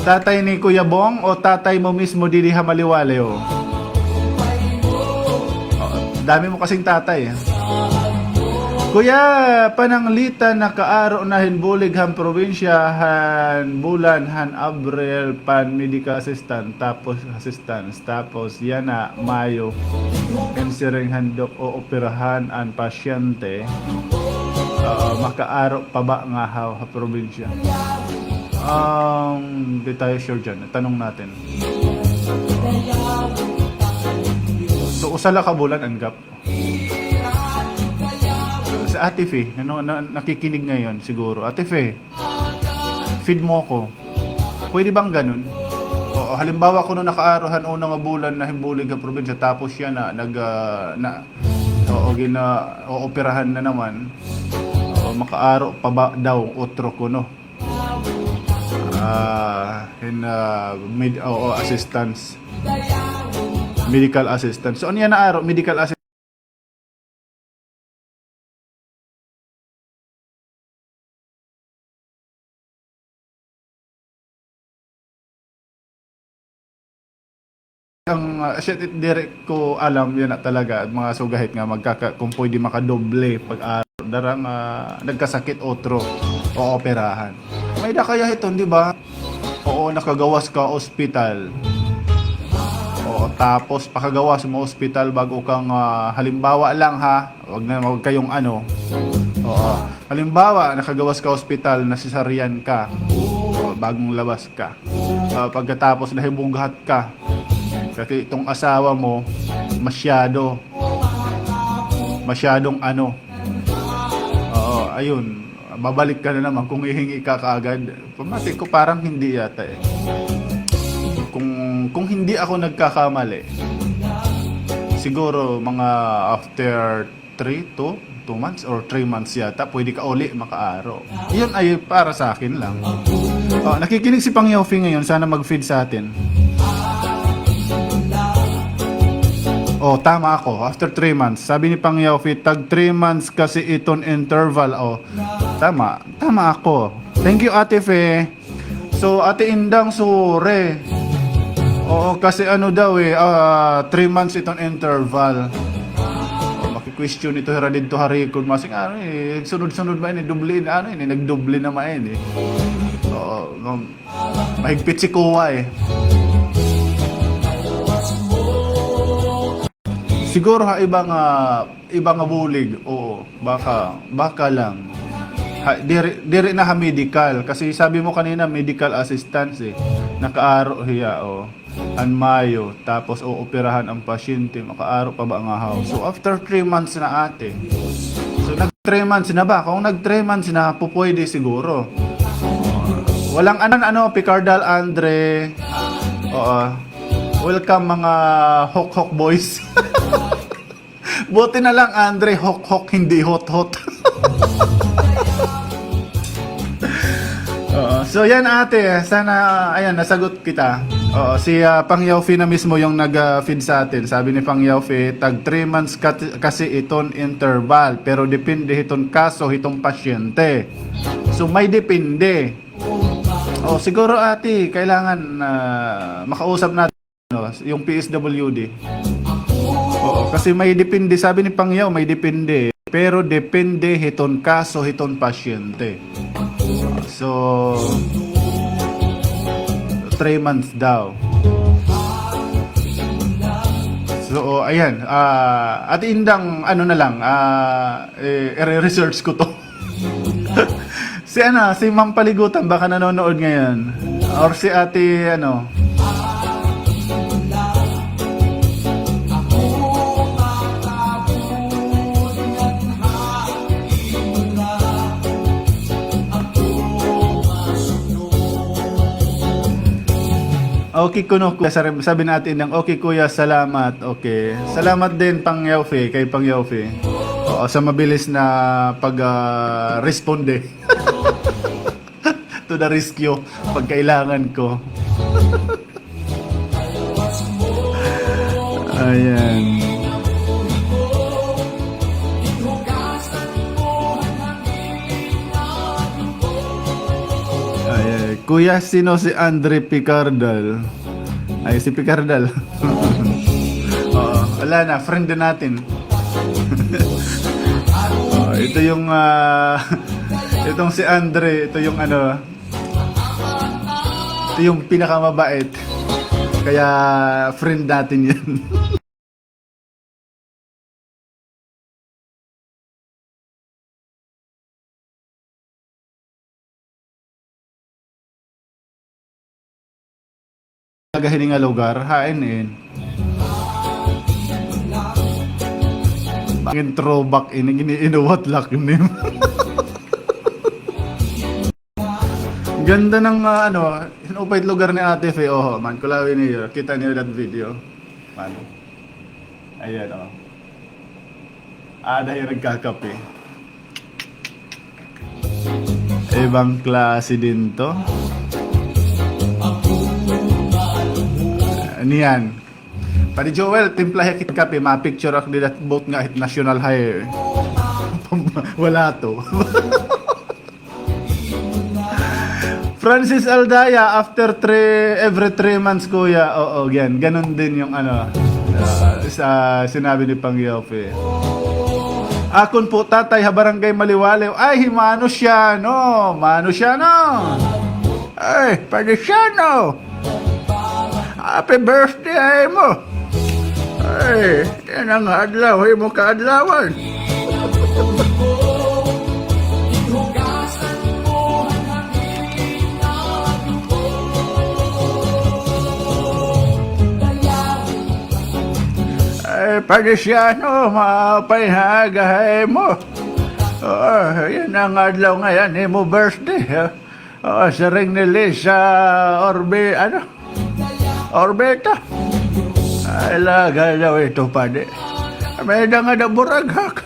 Tatay ni Kuya Bong o tatay mo mismo didi ha Maliwaliw? Oh, dami mo kasing tatay, eh. Kuya, pananglitan, nakaaro na hin bulig han probinsya han bulan han Abril pan medical assistance, tapos assistance, tapos yana Mayo, and siring handok ooperahan an pasyente, ah, makaaro pa ba ngahaw ha probinsya? Um, di tayo sure dyan. Tanong natin. So, usa la ka bulan an gap. Si Ate Fe, ano, na, nakikinig ngayon siguro. Ate Fe, feed mo ako. Pwede bang ganun? Oo, halimbawa, kuno nakaaro han una nga bulan na hin bulig ha probinsya, tapos yana nag, ah, na, oo, gina-, ooperahan na naman. Oo, makaaro pa ba daw otro kuno? Ah, hin, ah, med-, oo, assistance. Medical assistance. So, ano yana aro? Medical assistance. Ang, ah, shit, it, diri ko alam, yana talaga, mga sugahit nga magkaka-, kung pwede makadoble pag-aro, dara nga nagkasakit, otro, o operahan. May-ada kaya hiton, di ba? Oo, nakagawas ka ospital. Oo, tapos pakagawas mo ospital, bag-o kang, ah, halimbawa lang ha, wag na, wag kayong ano. Oo. Halimbawa, nakagawas ka ospital, na-cesarean ka. Oo, bagong labas ka. Ah, pagkatapos nahibughat ka. Kasi itong asawa mo, masyado, masyadong ano. Oo, ayun. Babalik ka na naman kung hihingi ka kaagad. Pamati ko, parang hindi yata eh. Kung, kung hindi ako nagkakamali, siguro mga after three, two, two months or three months yata, pwede ka uli makaaro. Yun ay para sa akin lang. Oh, nakikinig si Pangyaw Fe ngayon, sana mag-feed sa atin. Oh, tama ako. After three months. Sabi ni Pangyaw Fe, tag three months kasi iton interval. Oh, tama. Tama ako. Thank you, Ate Fe. So, Ate Indang, sorry. Oo, kasi ano daw eh, ah, three months iton interval. Oh, maki-question ito hira didto ha record. Masing ano eh, sunod-sunod ba ini, doble ini, ano ini, nagdoble na man ini. Oo, um, mahigpit si kuwa eh. Siguro ha iba nga, iba nga bulig, oo, baka, baka lang. Ha, diri, diri na ha medical, kasi sabi mo kanina medical assistance eh. Nakaaro hiya, oh. An Mayo, tapos ooperahan an pasyente, makaaro pa ba ngahaw? So after three months na, ate. So nag three months na ba? Kung nag three months na, pupwede siguro. Walang ano, ano, Picardal Andre. Oo. Welcome, mga Hok Hok Boys. Buti na lang, Andre, Hok Hok, hindi Hot Hot. Oo. So, yan, ate. Sana, ayan, nasagot kita. Oo, si, ah, Pangyaw Fe na mismo yung nag, ah, feed sa atin. Sabi ni Pangyaw Fe, tag three months kat-, kasi iton interval. Pero depende hiton kaso, hiton pasyente. So, may depende. Oh, siguro, ate, kailangan, ah, makausap natin, ano, yung P S W D. Oo, kasi may depende, sabi ni Pangyaw, may depende. Pero depende hiton kaso, hiton pasyente. So, three months daw. So, ayan. Ah, Ate Indang, ano na lang, ah, eh, i-research ko to. Si ano, si Ma'am Paligutan baka nanonood ngayon. Or si Ate, ano. Okay kuno, kuya, sabi ni Ate Indang, okay, kuya, salamat. Okay. Salamat din, Pangyaw Fe, kay Pangyaw Fe. Oo, sa mabilis na pag, ah, responde. To the rescue, pag kailangan ko. Ayan. Ayan. Kuya, sino si Andre Picardal? Ay, si Picardal. Oo, wala na, friend na natin. Oh, ito yung, ah, itong si Andre, ito yung ano, ito yung pinakamabait. Kaya friend natin yan. Taga hini nga lugar, hain in. Bangin throwback ini, gini-inuwat laknim. Ganda ng, ah, ano, hinupay lugar ni Ate Fe. Oho, man, kulawi niyo. Kita niyo that video. Man. Ayan, oh. Ah, dahil nagkakape. Ibang klase din to. Niyan. Padi Joel, timpla hikit kape, ma-picture ak dida boat nga hit National Highway. Wala to. Francis Aldaya, after three, every three months, kuya. Oo, yan. Ganun din yung ano, ah, sa sinabi ni Pang Yofi. Akon po tatay ha Barangay Maliwaliw. Ay, hi Mano Siano. Mano Siano. Ay, Padi Siano. Happy birthday ha imo. Ay, yana nga adlaw, imo kaadlawan. Ay, Padi Siano, maupay nga aga ha imo. Oo, yana nga adlaw ngay-an, imo birthday, ha? Oo, siring ni Lisa Orbe-, ano? Orbeta. Ay, laga daw ito, Padi. May-ada ngada buraghak.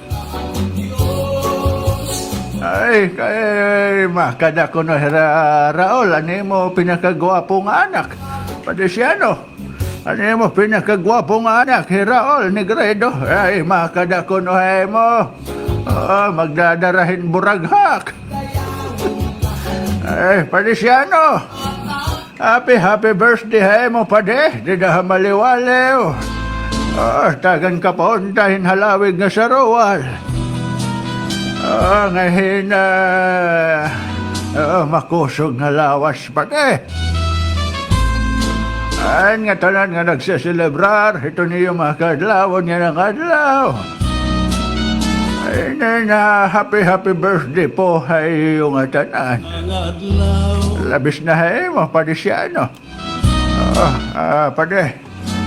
Ay, kay makada kuno hi Ra-, Raul, an imo pinakagwapo nga anak. Padi Siano. An imo pinakagwapo nga anak, hi Raul Negredo. Ay, makada kuno ha imo. Oo, magdadara hin buraghak. Ay, Padi Siano. Happy, happy birthday ha imo, Padi. Dida ha Maliwaliw. Oo, tagan ka pa unta hin halawig nga saruwal. Oo, nga hin, ah, oo, makusog nga lawas, Padi. An ngatanan nga nagseselebrar hiton iyo mga kaadlawon yana nga adlaw. Ay, na, na, happy, happy birthday po ha iyo ngatanan. Labis na ha imo, Padi Siano. Ah, ah, Padi.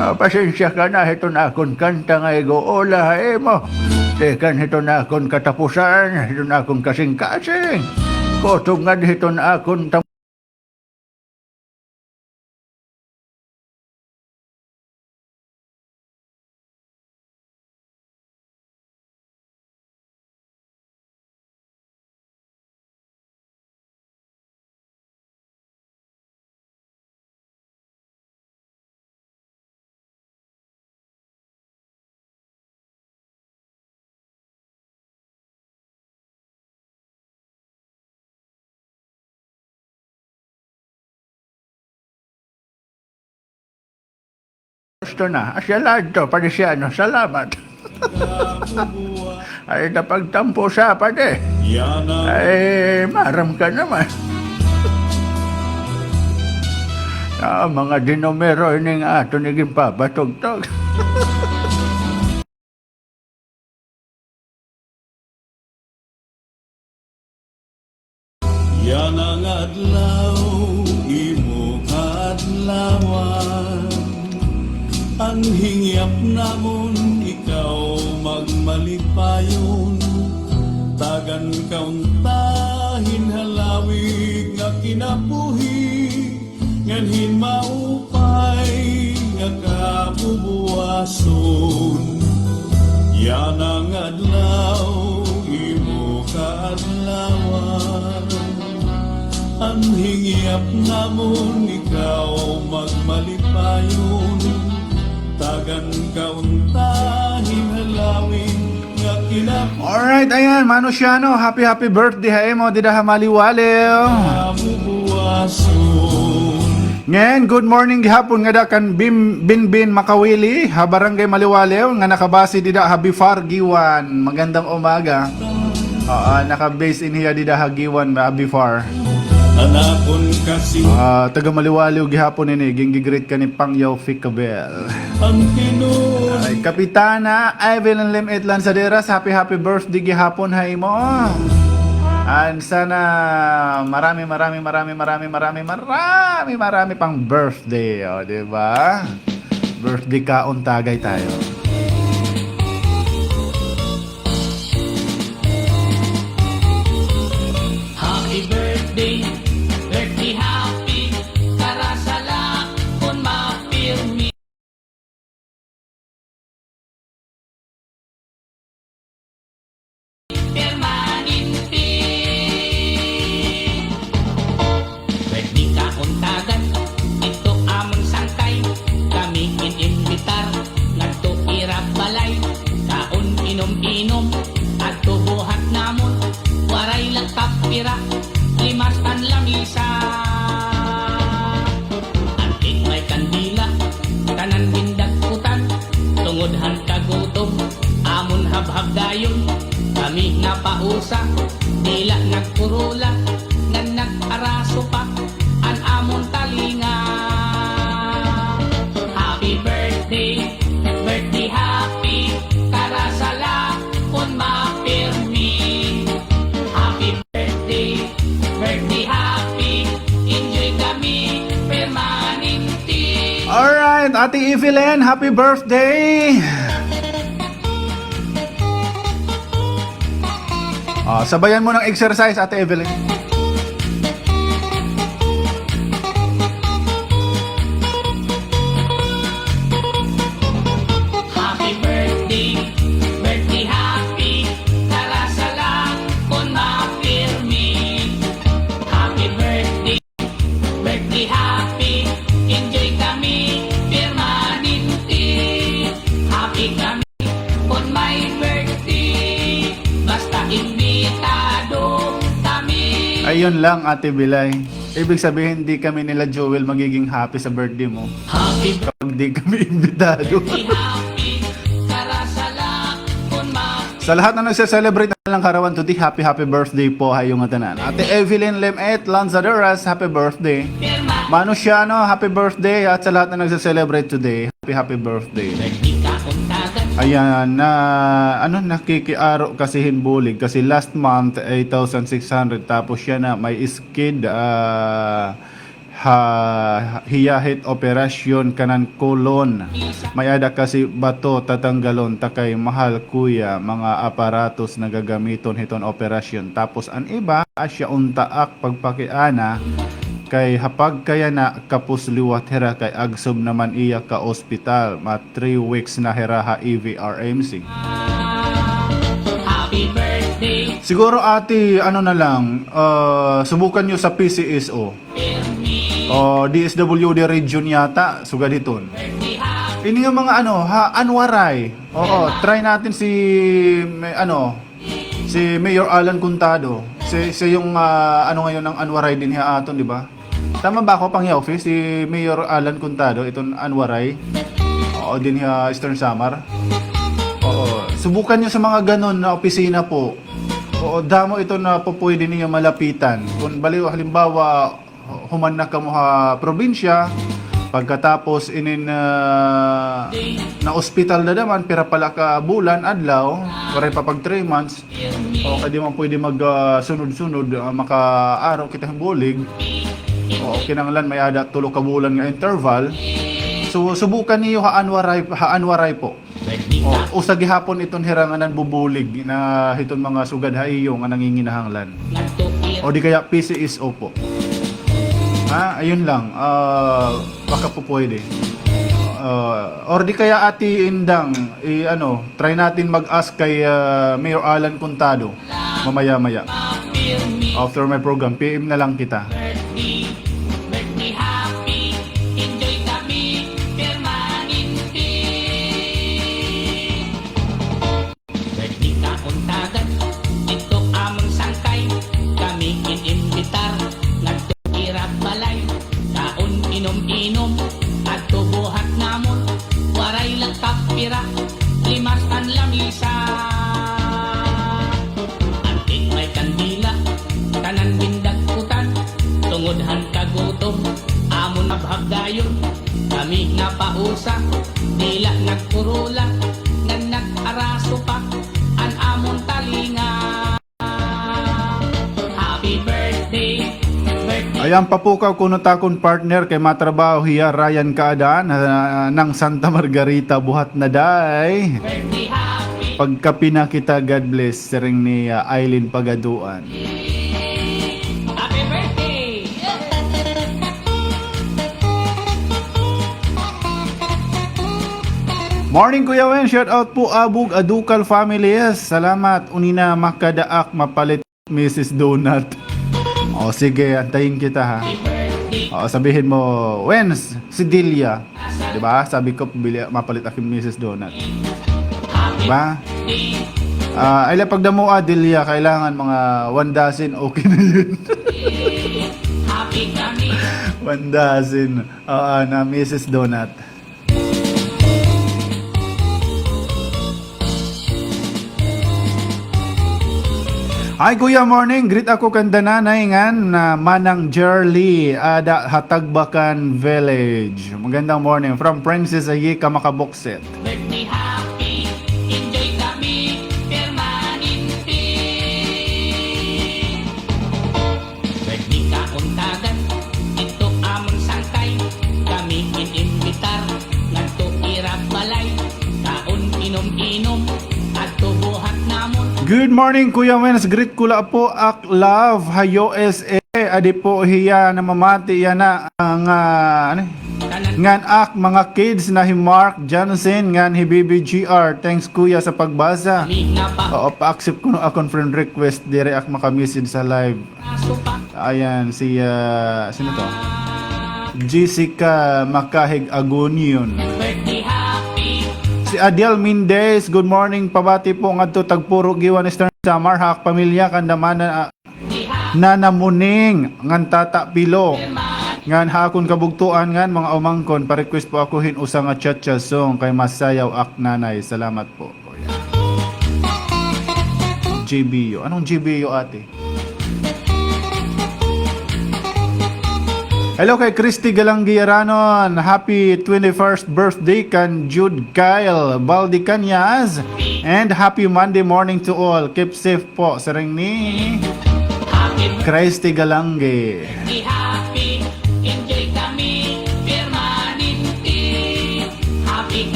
Ah, pasensya ka na hiton akon kanta nga ig-uula ha imo. Tikang hiton akon katapusan, hiton akon kasingkasing. Kutob ngada hiton akon tam- Gusto na. Asya la adto, Padi Siano. Salamat. Ay, napagtampo sa, Padi. Ay, maaram ka naman. Ah, mga dinumero ini nga aton iginpapatugtog. Yana nga adlaw, imo kaadlawan. An hingyap namon, ikaw magmalipayon. Tagan ka unta hin halawig nga kinabuhi. Ngan hin maupay nga kabubuwason. Yana nga adlaw, imo kaadlawan. An hingyap namon, ikaw magmalipayon. Tagan ka unta hin halawig. Alright, ayan, Mano Siano, happy, happy birthday ha imo dida ha Maliwaliw. Ngan, good morning gihapon ngada kan Bim-, Binbin Makawili, ha Barangay Maliwaliw, nga nakabase dida ha Bifar, Guiuan. Magandang umaga. Oo, naka-base in hiya dida ha Guiuan, ha Bifar. Ah, taga Maliwaliw gihapon ini, ginggi-greet ka ni Pang Yofi Cabel. Ay, Kapitana Evelyn Lim-it Lanzaderas, happy, happy birthday gihapon ha imo. And sana marami, marami, marami pang birthday, o, di ba? Birthday kaon tagay tayo. Limas an lamisa. Antik may kandila, tanan gindagkutan. Tungod han kagutom, amon habhab dayon. Kami napausa, dila nagkurula, ngan nag-araso pa an amon talinga. Happy birthday, birthday happy, karasala kon mapirmi. Happy birthday, birthday happy, enjoy kami permanente. Alright, Ate Evelyn, happy birthday! Ah, sabayan mo ng exercise, Ate Evelyn. Happy birthday, birthday happy, karasala kon mapirmi. Happy birthday, birthday happy, enjoy kami permanente. Happy kami kon may birthday, basta imbitado kami. Ayun lang, Ate Bilay. Ibig sabihin, di kami nila Joel magiging happy sa birthday mo. Happy Kapag di kami imbitado. Birthday happy, karasala kon ma- Sa lahat na nagse-celebrate na lang karawan today, happy, happy birthday po ha iyo ngatanan. Ate Evelyn Lemet Lanzaderas, happy birthday. Mano Siano, happy birthday. At sa lahat na nagse-celebrate today, happy, happy birthday. Ayan, na, ano, nakikiaro kasi hin bulig. Kasi last month, eight thousand six hundred. Tapos siya na, may skid, ah, ha, hiya hit operasyon kanan kolon. May-ada kasi bato tatanggalon ta kay mahal kuya, mga aparatos na gagamiton hiton operasyon. Tapos an iba, asya unta ak pagpakiana, kay ha pagkayana kapos liwat hira kay agsob naman iya ka ospital. Ma three weeks na hira ha E V R M C. Happy birthday. Siguro, ate, ano na lang, ah, subukan niyo sa P C S O. O, D S W D region yata, sugad hiton. Ini nga mga ano, ha, An Waray. Oo, try natin si, may, ano, si Mayor Alan Contado. Si, siya yung, ah, ano ngayon ng An Waray dinhi ha aton, di ba? Tama ba ako, Pangyaw Office? Si Mayor Alan Contado, iton An Waray. Oo, dinhi ha Eastern Samar. Oo, subukan niyo sa mga ganon na opisina po. Oo, damo ito na po pwede ninyo malapitan. Kung baliw, halimbawa, human na kamo ha probinsya, pagkatapos inin, ah, na ospital na naman, pira pala ka bulan, adlaw, waray pa pag three months, o kay di man pwede mag, ah, sunod-sunod, ah, makaaro kita hin bulig. O, kinahanglan may-ada tulo ka bulan nga interval. So, subukan niyo ha An Waray, ha An Waray po. O, usa gihapon iton hira nga nanbubulig na hiton mga sugad ha iyo nga nanginginahanglan. O di kaya P C S O po. Ha, ayun lang. Ah, baka po pwede. Ah, or di kaya, Ate Indang, i-, ano, try natin mag-ask kay, ah, Mayor Alan Contado mamaya-maya. After my program, P M na lang kita. Birthday, birthday happy, enjoy kami permanente. Birthday kauntagan, didto amon sangkay, kami in-imbitar, ngadto ira balay, kaon, inom-inom, adto buhat namon, waray la kapira, limas an lamisa. Antik may kandila, tanan gindagkutan, tungod han kagutom, amon habhab dayon, kami napausa, dila nagkurula, ngan nag-araso pa an amon talinga. Happy birthday, birthday. Ayan, papukaw kuno ta akon partner kay matrabaho hiya, Ryan Kaadan, ah, ng Santa Margarita, buhat na day. Birthday happy. Pagkape na kita, God bless, siring ni, ah, Eileen Pagaduan. Happy birthday! Morning, Kuya Wen. Shout out po, Abog Adukal family. Yes, salamat. Unina makadaak mapalit Missus Donut. O, sige, antayin kita, ha. O, sabihin mo, "Wens, si Delia." Di ba? Sabi ko, bili, mapalit akin Missus Donut. Di ba? Ah, ay, pagdamo, ah, Delia, kailangan mga one dozen, okay na yun. One dozen. Oo, na Missus Donut. Hi, Kuya, morning. Greet ako kanda nanay ngan, ah, Manang Jerly, ada ha Tagbakan Village. Magandang morning. From Princess Ayika Makabuksit. Birthday happy, enjoy kami, permanente. Birthday ka untagan, ito amon sangkay, kami inimbitar, ngadto ira balay, kaon inom-inom, adto buhat namon. Good morning, Kuya Wens. Greet ko la po ak love ha U S A. Adi po hiya namamati yana nga, ano, ngan ak mga kids na hi Mark Johnson ngan hi Baby G R. Thanks, Kuya, sa pagbasa. Oo, pa-accept kuno akon friend request, diri ak maka-message sa live. Ayan, si, ah, sino to? Jessica Makahig Agunion. Si Adiel Mendez, good morning. Pabati po ngadto Tagpuro, Guiuan, Eastern Samar, ha ak pamilya, kanda mana, ah, Nana Muning, ngan Tata Pilo, ngan ha akon kabugtoan ngan mga umangkon, pa-request po ako hin usa nga cha-cha song kay masayaw ak nanay. Salamat po. O, yan. G B U. Anong G B U, ate? Hello kay Christy Galangi Yaranon. Happy twenty-first birthday kan Jude Kyle Baldi Cañas. And happy Monday morning to all. Keep safe po, siring ni Christy Galangi.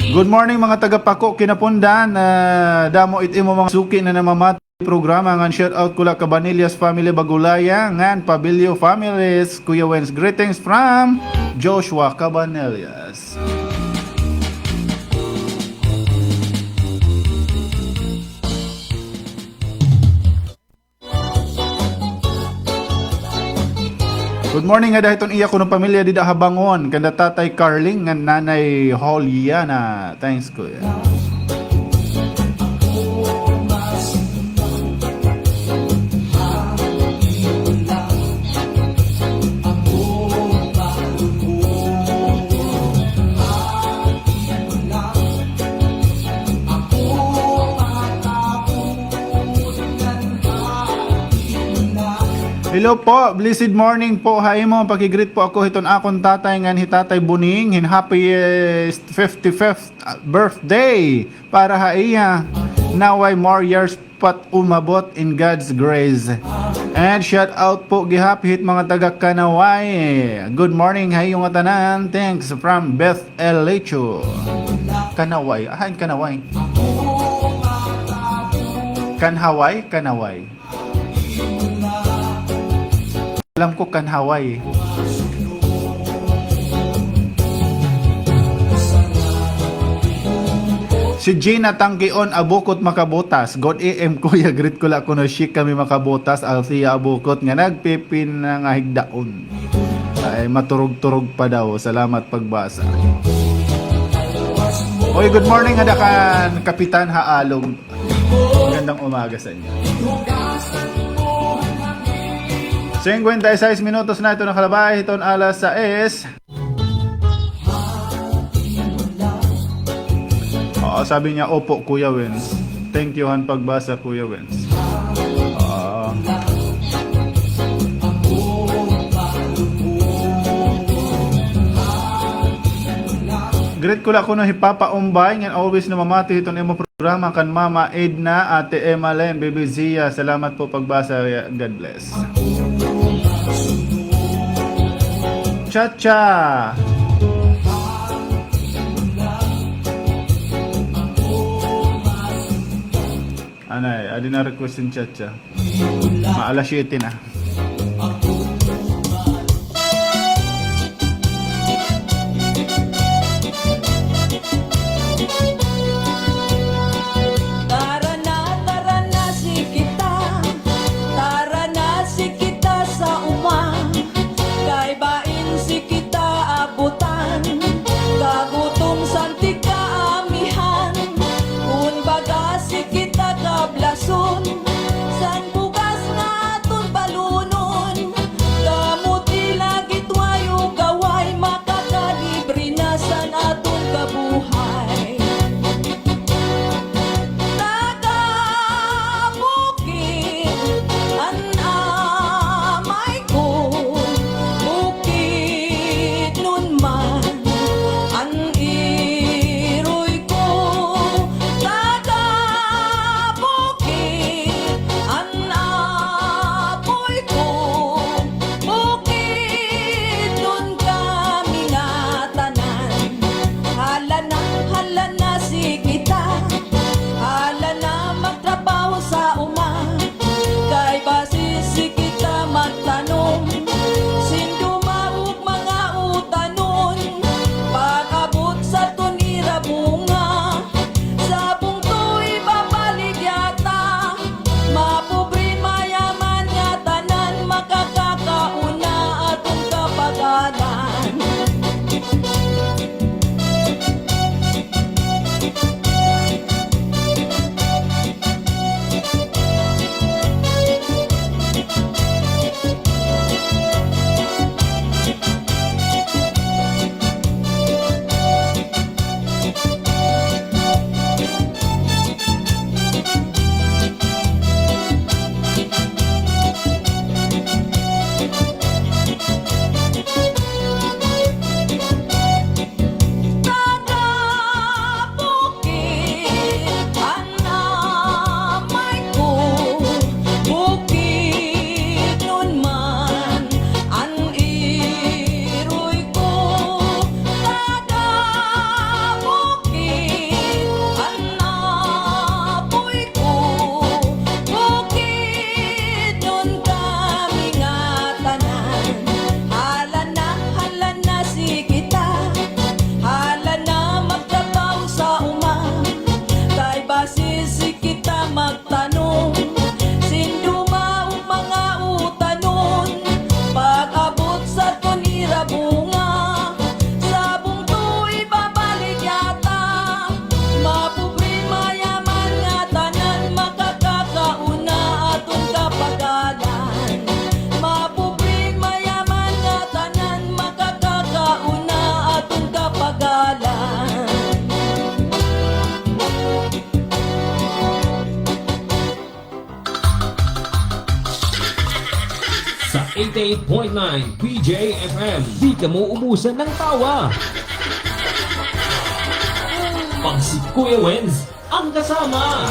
Good morning, mga taga Paco, Quinapondan. Ah, damo it imo mga suki na namamati programa ngan shout out ko la Cabanillas family Bagulaya ngan Pabilio families, Kuya Wens. Greetings from Joshua Cabanillas. Good morning, ada hiton iya kuno pamilya dida ha Bangon, kanda Tatay Carling ngan Nanay Holiana. Thanks, Kuya. Hello po, blessed morning po ha imo. Paki-greet po ako hiton akon tatay ngan hi Tatay Buning hin happy, eh, fifty-fifth birthday para ha iya. Naway more years pa't umabot in God's grace. And shout out po gihap hit mga taga Kanaway. Good morning ha iyo ngatanan. Thanks from Beth Elicho. Kanaway. Ahan Kanaway. Kanhaway? Kanaway. Alam ko Kanhaway. Si Gina Tangkion, Abukot Makabutas. Good A M, Kuya. Greet ko la kuno si Kami Makabutas, Althea Abukot, nga nagpipinangahigdaon. Ay, maturog-turog pa daw. Salamat pagbasa. Oy, good morning, ada kan Kapitan Haalog. Magandang umaga sa inyo. Singkwenta y seis minutos na ito nakalabay. Hiton alas sais. Oo, sabi niya, "Opo, Kuya Wens." Thank you han pagbasa, Kuya Wens. Oo. Greet ko la kuno hi Papa Umbay, ngan always namamati hiton imo programa kan Mama Edna, Ate Emma Len, Baby Zia. Salamat po pagbasa. God bless. Cha-cha! Anay, adi na request hin cha-cha. Ma-alas siyete na. Tara na, tara na si kita, tara na si kita sa uma, kay bain si kita abutan, kagutom san tig-aamihan, kun baga si kita kablason, san bugas nga aton balunon, kamo ti Eight point nine P J F M. Di ka mauubusan ng tawa. Pag si Kuya Wenz ang kasama.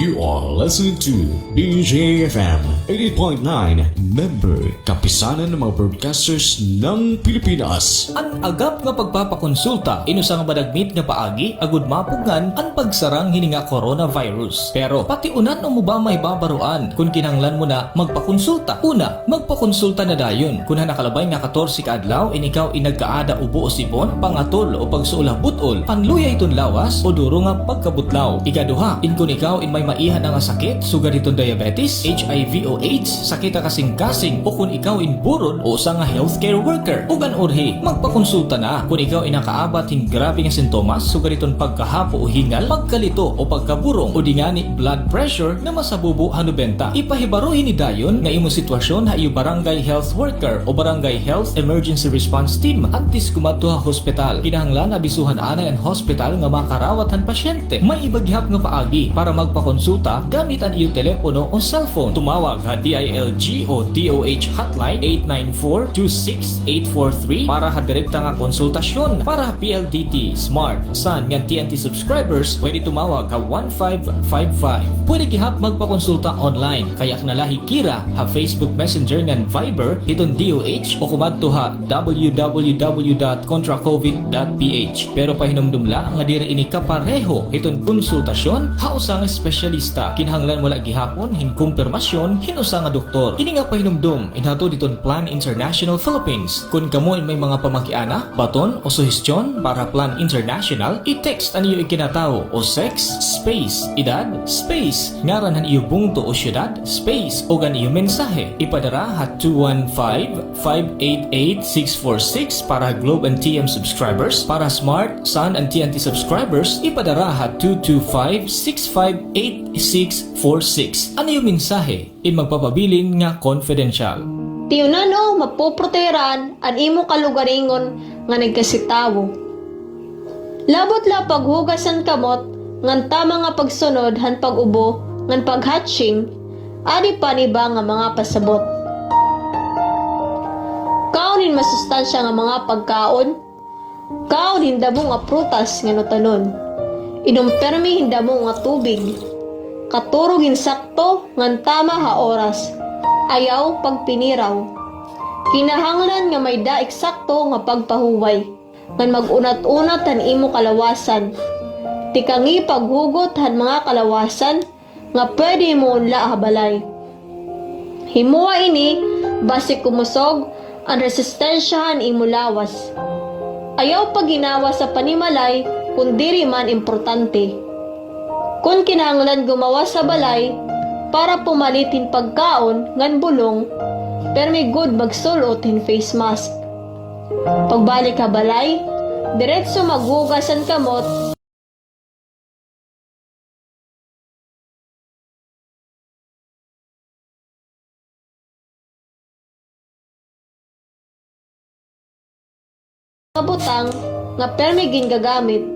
You are listening to P J F M eighty point nine, member Kapisanan ng mga Broadcasters ng Pilipinas. An agap nga pagpapakonsulta, in usa nga madagmit nga paagi, agod mapugngan an pagsarang hini nga coronavirus. Pero, patiunan amo ba may babaroan kon kinahanglan mo na magpakonsulta? Una, magpakonsulta na dayon. Kon han nakalabay nga katorse ka adlaw, in ikaw in nagkaada ubo o sipon, pangatol o pagsuol ha but-ol, panluya hiton lawas, o duro nga pagkabutlaw. Ikaduha, in kon ikaw in may maiha na nga sakit, sugad hiton diabetes, H I V o AIDS, sakit ha kasingkasing, o kon ikaw in burod o usa nga healthcare worker. Ug an urhi, magpakonsulta na kon ikaw in nakaabat hin grabe nga sintomas, sugad hiton pagkahapo o hingal, pagkalito o pagkaburong, o di ngani blood pressure nga masabubo ha nobenta. Ipahibaro hini dayon nga imo sitwasyon ha iyo barangay health worker o barangay health emergency response team antes kumadto ha hospital. Kinahanglan abisuhan anay an hospital nga makarawat han pasyente. May iba gihap nga paagi para magpakonsulta gamit an iyo telepono o cellphone. Tumawag ha D I L G o D O H hotline eight nine four two six eight four three para ha direkta nga konsultasyon. Para ha P L D T, Smart, Sun, ngan T N T subscribers, pwede tumawag ha one five five five. Pwede gihap magpakonsulta online, kay akna la hi Kira ha Facebook Messenger ngan Viber hiton D O H o kumadto ha W W W dot contra covid dot P H. Pero pahinumdom la nga diri ini kapareho hiton konsultasyon ha usa nga espesyalista. Kinahanglan mo la gihapon hin kumpirmasyon hin usa nga doktor. Ini nga pahinumdom in hatod hiton Plan International Philippines. Kon kamo in may mga pamakiana, baton o suhestyon para Plan International, i-text an iyo ikinatawo o sex, space, edad, space, ngaran han iyo bungto o syudad, space, ug an iyo mensahe. Ipadara ha two one five, five eight eight, six four six para Globe and T M subscribers, para Smart, Sun, and T N T subscribers, ipadara ha two two five, six five eight, six four six. An iyo mensahe in magpapabilin nga confidential. Tiunan o mapoprotehiran an imo kalugaringon nga nagkasitawo. Labot la paghugas han kamot ngan tama nga pagsunod han pag-ubo ngan paghatching, adi pa an iba nga mga pasabot. Kaon hin masustansya nga mga pagkaon, kaon hin damo nga prutas ngan utanon. Inom permi hin damo nga tubig. Katurog hin sakto ngan tama ha oras. Ayaw pagpiniraw. Kinahanglan nga may-ada eksakto nga pagpahuway ngan mag-unat-unat han imo kalawasan. Tikangi paghugot han mga kalawasan nga pwede mo unla ha balay. Himoa ini basi kumusog an resistensya han imo lawas. Ayaw paghinawas ha panimalay kon diri man importante. Kon kinahanglan gumawas ha balay para pumalit hin pagkaon ngan bulong, permi gud magsul-ot hin face mask. Pagbalik ha balay, diretso maghugas han kamot. Mga butang nga permi gingagamit,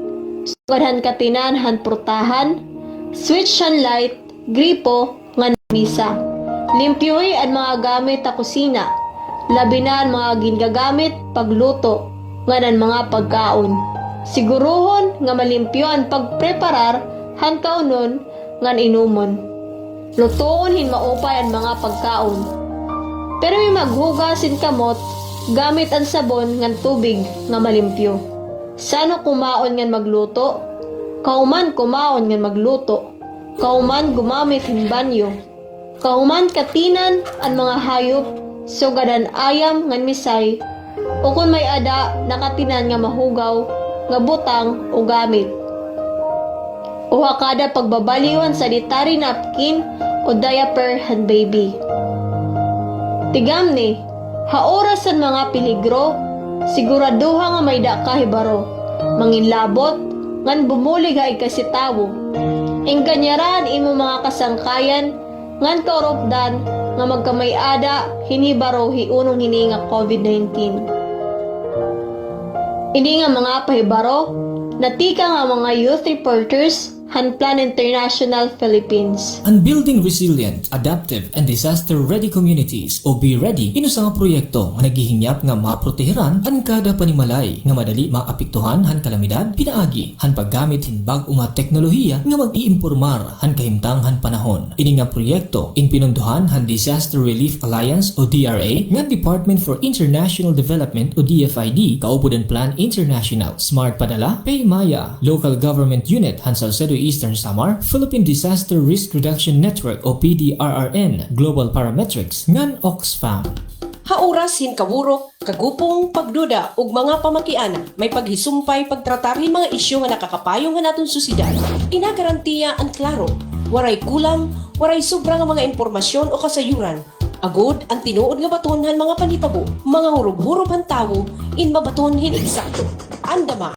sugad han katinan han purtahan, switch han light, gripo, ngan lamisa. Limpyohi an mga gamit ha kusina, labi na an mga gingagamit pagluto, ngan an mga pagkaon. Sigurohon nga malimpyo an pagpreparar han kaonon ngan inomon. Lutoon hin maupay an mga pagkaon. Permi maghugas hin kamot gamit an sabon ngan tubig nga malimpyo. San-o kumaon ngan magluto? Kahuman kumaon ngan magluto. Kahuman gumamit hin banyo. Kahuman katinan an mga hayop, sugad han ayam ngan misay, o kon may-ada nakatinan nga mahugaw nga butang o gamit. O ha kada pagbabaliw han sanitary napkin o diaper han baby. Tigamni, ha oras han mga peligro, siguradoha nga may-ada ka hibaro, manginlabot, ngan bumulig ha igkasi tawo. Enganyara an imo mga kasangkayan ngan kaurupdan nga magkamay-ada hin hibaro hiunong hini nga COVID nineteen. Ini nga mga pahibaro natikang ha mga youth reporters han Plan International Philippines. An Building Resilient, Adaptive, and Disaster-Ready Communities, o BREADY, in usa nga proyekto nga naghihingyap nga maprotehiran an kada panimalay nga madali maapektuhan han kalamidad pinaagi han paggamit hin bag-o nga teknolohiya nga mag-iimpormar han kahimtang han panahon. Ini nga proyekto in pinondohan han Disaster Relief Alliance o DRA ngan Department for International Development o DFID, kaupod an Plan International, Smart Padala, PayMaya, Local Government Unit han Salcedo, Eastern Samar, Philippine Disaster Risk Reduction Network o PDRRN, Global Parametrics, ngan Oxfam. Ha oras hin kaburok, kagupong, pagduda, ug mga pamakiana, may paghisumpay pagtratar hin mga isyu nga nakakapayong han aton sosyedad. Ginagarantiya an klaro, waray kulang, waray sobra nga mga impormasyon o kasayuran. Agod an tinuod nga baton han mga panhitabo, mga hurob-hurob han tawo, in mabaton hin eksakto. Andama.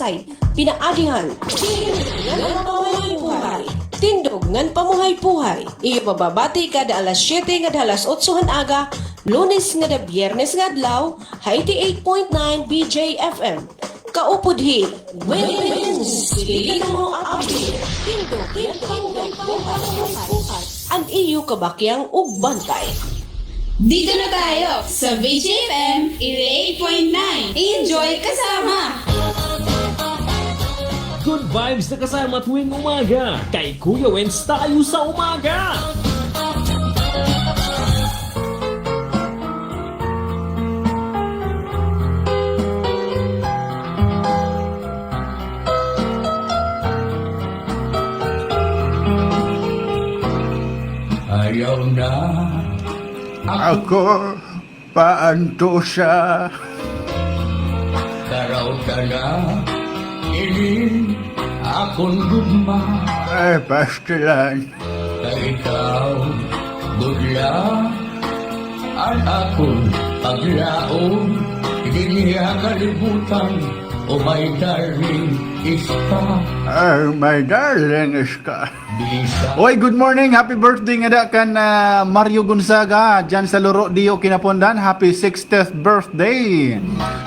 Say, pinaagi han Tindog ngan Pamuhay-Puhay. Tindog ngan Pamuhay-Puhay. Iyo mababati kada alas siyete ngada alas otso han aga, Lunes ngada Biyernes nga adlaw, ha eighty-eight point nine B J F M. Kaupod hi Win-Win Stilino Abdi. Tindog ngan Pamuhay-Puhay. An iyo kabakyang ug bantay. Dito na tayo sa V J F M eighty-eight point nine. Enjoy kasama! Good vibes na kasama tuwing umaga. Kay Kuya Wens tayo sa umaga. Ayaw na ako paantusa. Karaw ka na, ini akon gugma. Ay, pastilan. Kay ikaw gud la an akon paglaom dinhi ha kalibutan, oh my darling Iska. Ay, my darling Iska. Oy, good morning. Happy birthday ngada kan, ah, Mario Gonzaga, dyan sa Loro Dio, Quinapondan. Happy sixtieth birthday.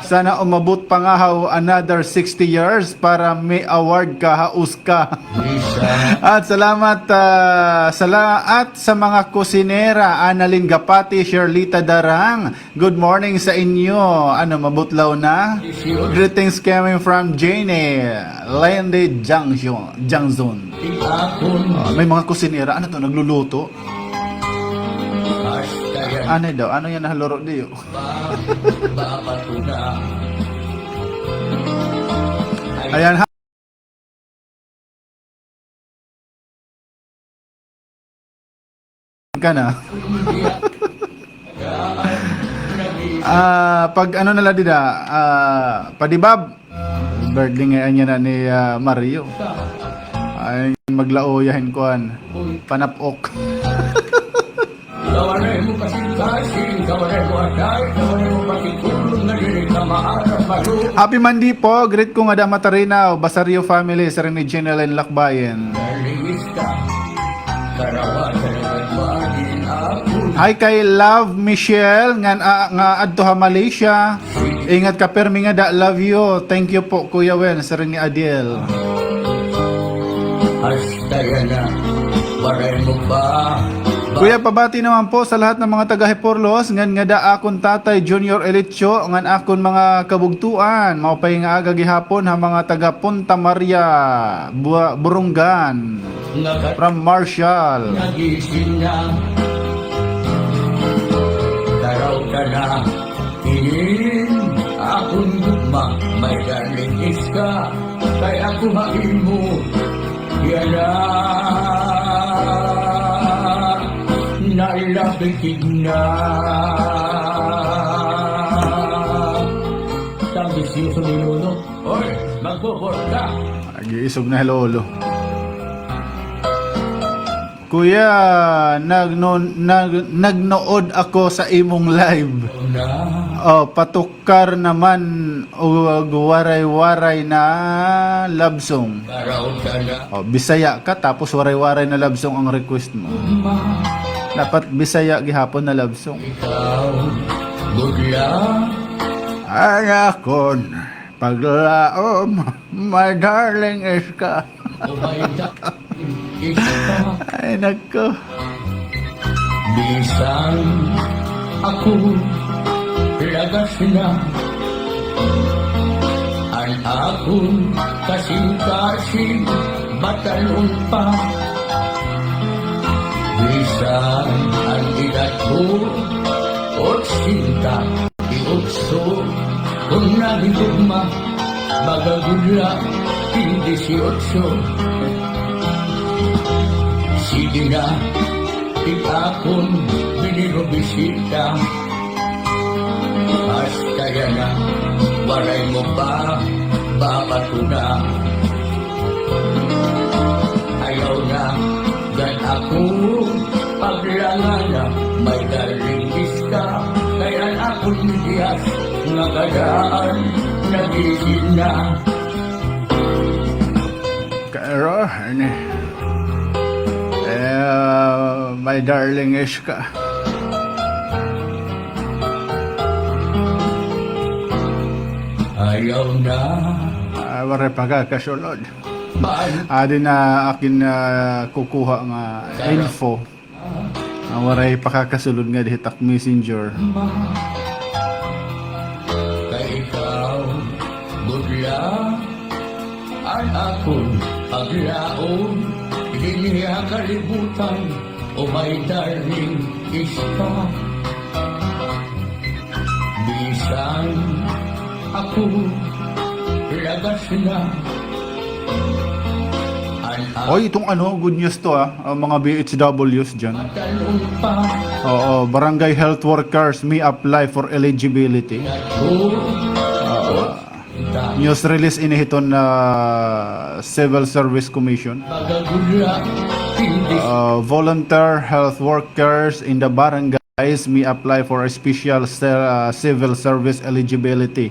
Sana umabot pa ngahaw another sixty years para may award ka ha Oscar. At salamat, ah, sala-, at sa mga kusinera, Annalyn Gapati, Sherlita Darang, good morning sa inyo. Ano, mabutlaw na? Greetings coming from Jane, Lende Jangzon, Jangzon. Ah, may mga kusinera. Ano to? Nagluluto? Ano daw? Ano yan nahaluro diyo? Ayan, ha? Ka na. Ah, pag ano na la dida, ah, Padibab. Birthday ngay-an yana ni, ah, Mario. Ay, maglaoya hin kuan. Panapok. Happy Monday po. Greet ko ngada Matarinaw, Basario family, siring ni Jeneline Lakbayen. Hi kay Love Michelle, ngan, ah, nga adto ha Malaysia. Ingat ka pirmi ngada, love you. Thank you po, Kuya Wen, siring ni Adiel. Hasta yana, waray mo ba? Kuya, pabati naman po sa lahat ng mga taga Hipurlos, ngan ngada akon tatay Junior Elicho, ngan akon mga kabugtuan. Maupay nga aga gihapon ha mga taga Punta Maria, Bu-, Borongan. From Marshall. Ini akon gugma, my darling Iska, kay ako ha imo yana nalabikig na. Tambisyoso ni Lolo. Oy, magboborda. Nag-iisog na hi Lolo. Kuya, nagno-, nag-, nagnood ako sa imong live. Oh, patukar naman og waray-waray na love song. Oh, Bisaya ka, tapos waray-waray na love song ang request mo. Dapat Bisaya gihapon na love song. An akon paglaom, my darling Iska. Ay, nako. Bisan ako lagas na, an akon kasingkasing batalon pa. Bisan an edad ko otsenta, Diotso, kon nagigugma, baga gud la, kinse, dieciocho. Sige na, it akon binirobisita. Hasta yana, waray mo pa babatuna. Ayaw na, gad ako paglangana, my darling Iska, kay an akon medyas nga kadaan nagisin na. Pero, ini, eh, my darling Iska. Ayaw na. Ah, waray pakakasulod. Adi na akon, ah, kukuha nga info. An waray pakakasulod nga dihit ak messenger. Kay ikaw gud la an akon paglaom dinhi ha kalibutan, o my darling Iska. Bisan ako lagas na. Oy, itong ano, good news to, ah. Ang mga B H Ws dyan. Oo, barangay health workers may apply for eligibility. Oo. News release ini hiton, ah, Civil Service Commission. Ah, volunteer health workers in the barangay may apply for a special se-, uh, civil service eligibility.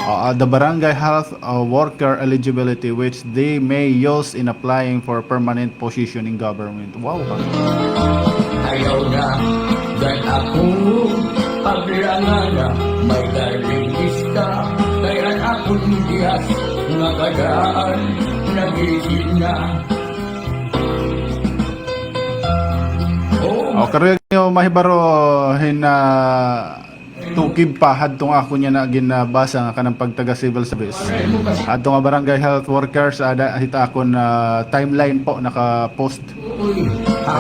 Uh, the barangay health, uh, worker eligibility, which they may use in applying for permanent position in government. Wow. Ayaw na, gad ako paglangana, my darling Iska, kay an akon medyas nga kadaan nagisin na. O, karuyag niyo mahibaro hin, ah, tukib pa hadto nga akon yana ginbasa nga kanan pagtaga civil service. Hadto nga barangay health workers, ada hit akon, ah, timeline po naka-post.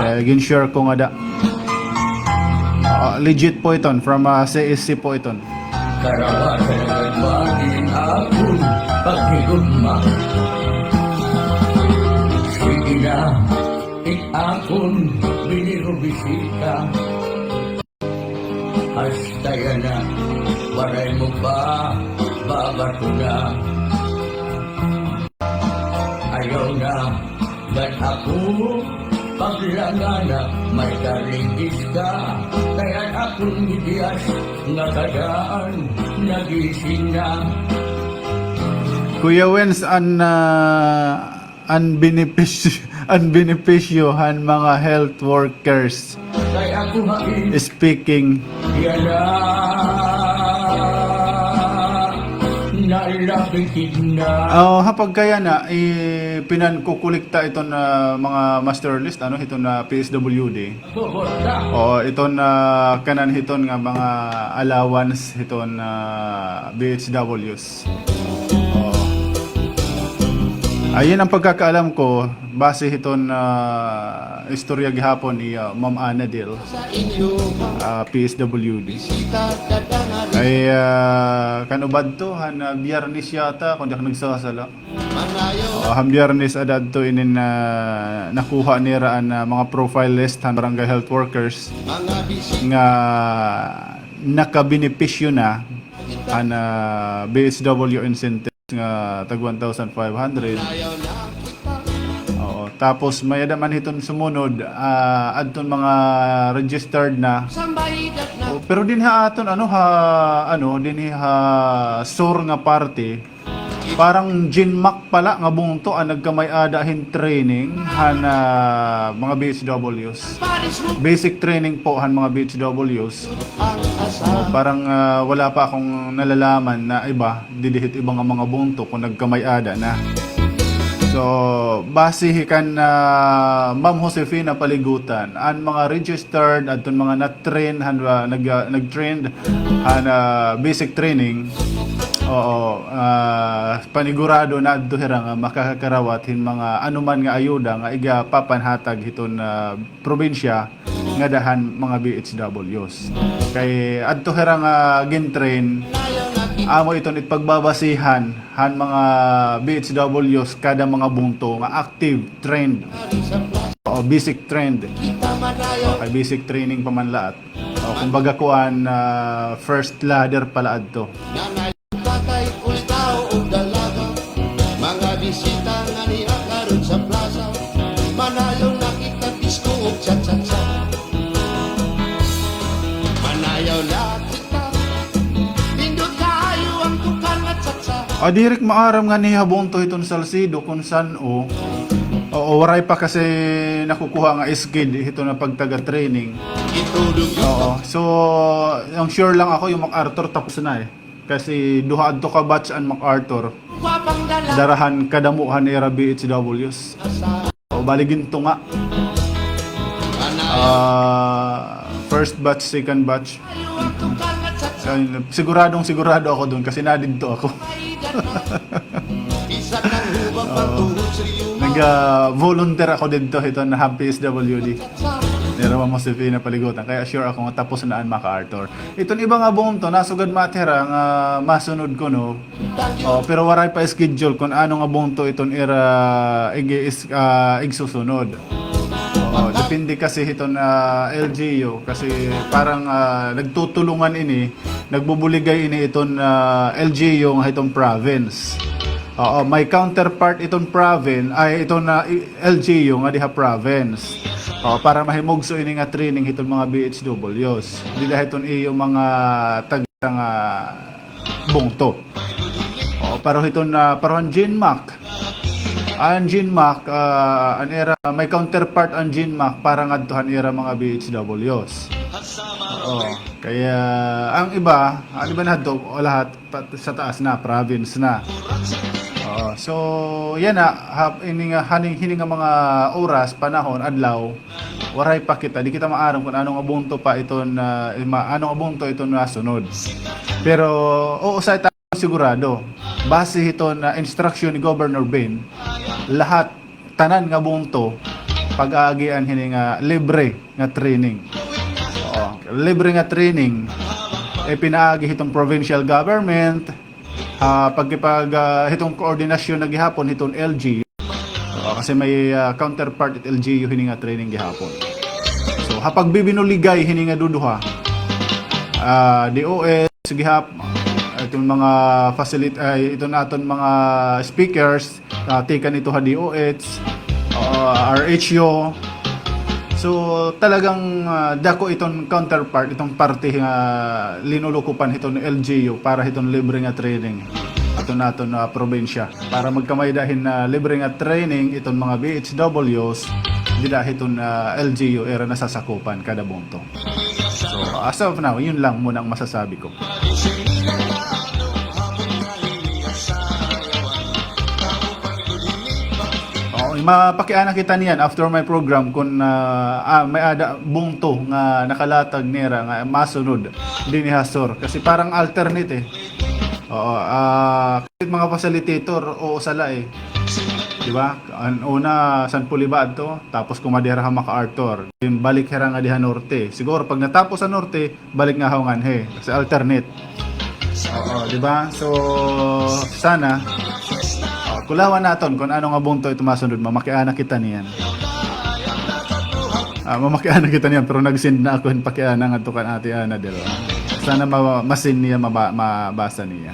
Eh, gin-share ko ngada. Ah, legit po iton, from, ah, C S C po iton. Karawasan nga magin akon paghigugma. Sige na, it akon binirobisita. Hasta yana, waray mo pa babatuna. Ayaw na, gad ako paglangana, my darling Iska, kay an akon medyas nga kadaan nagisin na. Kuya Wens, an, ah, an benepisyo, an benepisyo han mga health workers. Speaking. Yana, nalabikid na. Oh, ha pagkayana, eh, pinankukulikta iton, ah, mga muster list, ano, hiton, ah, P S W D. Oo, iton, ah, kanan hiton nga mga allowance hiton, ah, B H Ws. Oo. Ayon an pagkakaalam ko, base hiton, ah, istorya gihapon ni, ah, Ma'am Anadil, ah, P S W D. Ay, ah, kan-o ba adto, han, ah, Biyernes yata, kon di ako nagsasala. O, han Biyernes ada adto inin, ah, nakuha nira an, ah, mga profile list han barangay health workers nga nakabenepisyo na han, ah, B H W incentives nga tag one thousand five hundred. Oo, tapos may-ada man hiton sumunod, ah, adton mga registered na. O, pero dinhi ha aton, ano, ha, ano, dinhi ha sur nga parte, Parang GenMac pala nga bungto an nagkamay-ada hin training han, ah, mga B H Ws. Basic training po han mga B H Ws. Oh, parang, ah, wala pa akong nalalaman na iba didi hit iba nga mga bungto kon nagkamay-ada na. So, base hi kan, ah, Ma'am Josefina Paligutan, an mga registered, adton mga na-train, han, ah, nag-, ah, nag-trained, han, ah, basic training, oo, ah, panigurado na adto hira nga makakakarawat hin mga anuman nga ayuda nga igapapanhatag hiton, ah, probinsya ngada han mga B H Ws. Kay adto hira nga gin-train, amo iton ipagbabasihan han mga B H Ws kada mga bungto nga active, trained. O, basic trained. O, kay basic training pa man laat. O, kumbaga kuan, ah, first ladder pala adto. Tatay, ulitaw ug dalaga, mga bisita nga niya karon sa plaza. Manayaw na kita disco ug cha-cha-cha. Manayaw na kita, nindot kaayo ang tukar nga cha-cha. Ah, diri ko maaram nganhi ha bungto hiton Salcedo kon san-o. Oo, waray pa kasi nakukuha nga skid hiton nga pagtaga-training. Oo. So, ang sure lang ako, yung MacArthur tapos na eh. Kasi duha adto ka batch an MacArthur. Dara han kadamo han ira B H Ws. O, bali gintunga. Ah, first batch, second batch. Ay, siguradong sigurado ako dun kasi nadidto ako. Oo. Nag, ah, volunteer ako didto hiton Hub P S W D. Nira Ma'am Josefina Paligutan. Kaya sure ako nga tapos na an MacArthur. Iton iba nga bungto, nasugad man hira nga masunod kuno. O, pero waray pa schedule kon ano nga bungto iton ira ig-, is-, ah, igsusunod. O, depende kasi hiton, ah, L G U kasi parang, ah, nagtutulungan ini, nagbubuligay ini iton, ah, L G U nga hiton province. Oo, may counterpart iton province, ay, iton, ah, i-, L G U nga diha province. O, para mahimugso ini nga training hiton mga B H Ws. Dida hiton iyo mga tag-, nga bungto. O, pero hiton, ah, pero an GenMac, an GenMac, ah, an ira, may counterpart an GenMac para ngadto han ira mga B H Ws. O, kaya ang iba, an iba na hadto, o lahat, ta-, sa taas na, province na. Oo, so, yana, hap-, ini nga, haning, hini nga mga oras, panahon, adlaw, waray pa kita, di kita maaram kon ano nga bungto pa iton, ah, ma-, ano nga bungto iton nasunod. Pero, oo, sa ita-, sigurado, base hiton, ah, instruction ni Governor Ben, lahat, tanan nga bungto, pag-aagian hini nga libre nga training. Oo, libre nga training, eh, pinaagi hiton provincial government, ah, pagkipag-, ah, hiton koordinasyon na gihapon hiton L G U. Oo, kasi may, ah, counterpart it L G U hini nga training gihapon. So, ha pagbibinuligay hini nga duduha, ah, D O H, gihap-, iton mga facilit-, ay, iton aton mga speakers, ah, tikang ito ha D O H, ah, R H U. So, talagang, ah, dako iton counterpart, iton parte nga linulukupan hiton L G U para hiton libre nga training. Iton aton, ah, probinsya. Para magkamay-ada hin, ah, libre nga training iton mga B H Ws, dida hiton, ah, L G U, ira nasasakupan kada bungto. So, as of now, yun lang muna ang masasabi ko. Oo, mapakiana kita niyan after my program kun, ah, ah, may-ada bungto nga nakalatag nira nga masunod dinhi ha sur. Kasi parang alternate eh. Oo, ah, mga facilitator, oo, sala eh. Di ba? An una, San Poli ba adto? Tapos kumadto hira ha MacArthur. Then balik hira ngadi ha norte. Siguro pag natapos sa norte, balik nga ho nganhi. Kasi alternate. Oo, di ba? So, sana, oh, kulawan naton kun ano nga bungto ito masunod. Mamakiana kita niyan. Ah, mamakiana kita niyan, pero nag-send na ako hin pakiana ngadto kan Ate Ana, di ba? Sana ma-, ma-send niya, maba-, mabasa niya.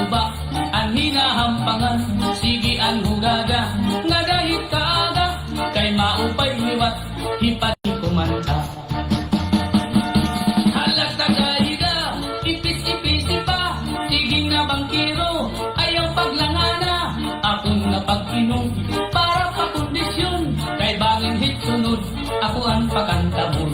Ba an hinahampangan, sige an hugada, ngada hit kaaga, kay maupay liwat, hipadi kumanta. Hala, tagay na, ipis-ipisi pa, sige na, bangkero, ayaw paglangana, akon na pag-inom, para pa kondisyon, kay bangin hit sunod, ako an pakantabon.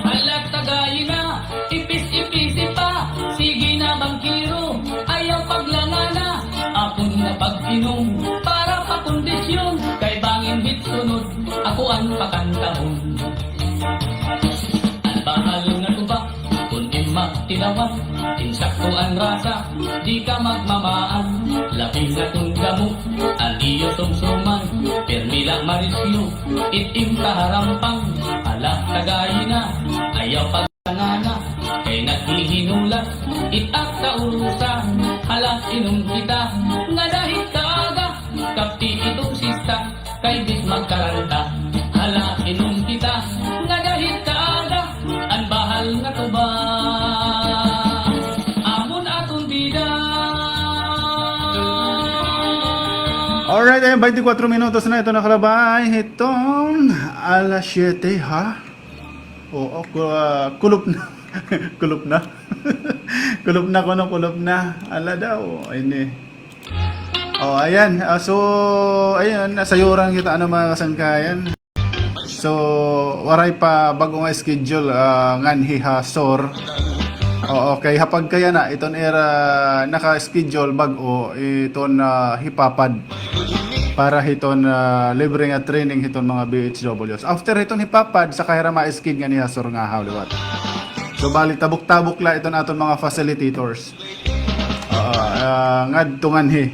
Hala, tagay na, ipis-ipisi pa, sige na, bangkero, ayaw paglangana, akon na pag-inom, para pa kondisyon, kay bangin hit sunod, ako an pakantabon. An bahal nga tuba, kun im magtilawan, insakto an rasa, di ka magmamaan, labi na kun damo an iyo sumsuman, pirmi la marisyo, it im kaharampang, hala, tagay na, ayaw paglangana, kay naghihinulat it ak kaurusan, hala, inom kita, ngada hit kaaga, kapti iton sista, kay bis magkaranta, hala, inom kita, ngada hit kaaga, an bahal nga tuba, amon aton bida. Alright, ayan, twenty-four minutos na iton nakalabay hiton alas siyete, ha? Oo, ku-, ah, kulop na. Kulop na. Kulop na kuno, kulop na. Ala daw, ini. Oh, ayan. Ah, so, ayan, nasayuran kita, ano, mga kasangkayan. So, waray pa bag-o nga schedule, ah, nganhi ha SOR. Oo, kay ha pagkayana, iton ira naka-schedule bag-o, iton, ah, hipapad para hiton, ah, libre nga training hiton mga B H Ws. After hiton hipapad, saka hira ma-sked nganhi ha SOR ngahaw liwat. So, bali, tabok-tabok la iton aton mga facilitators. Oo, ah, ngadto nganhi.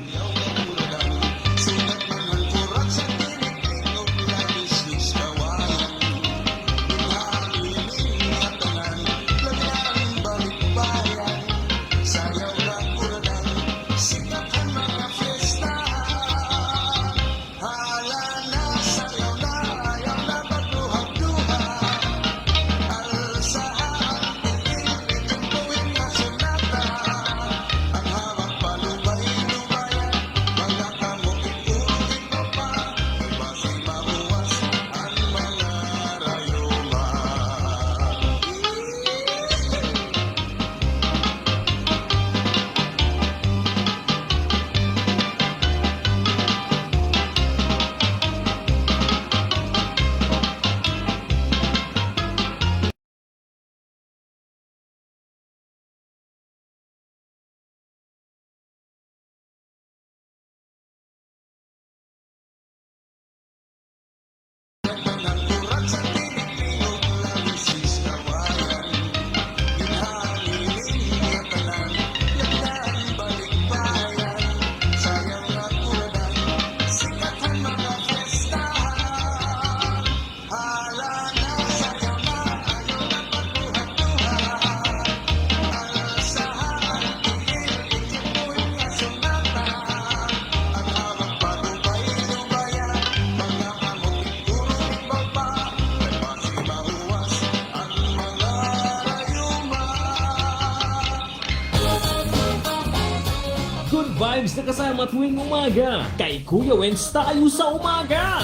Good vibes na kasama tuwing umaga. Kay Kuya Wens tayo sa umaga.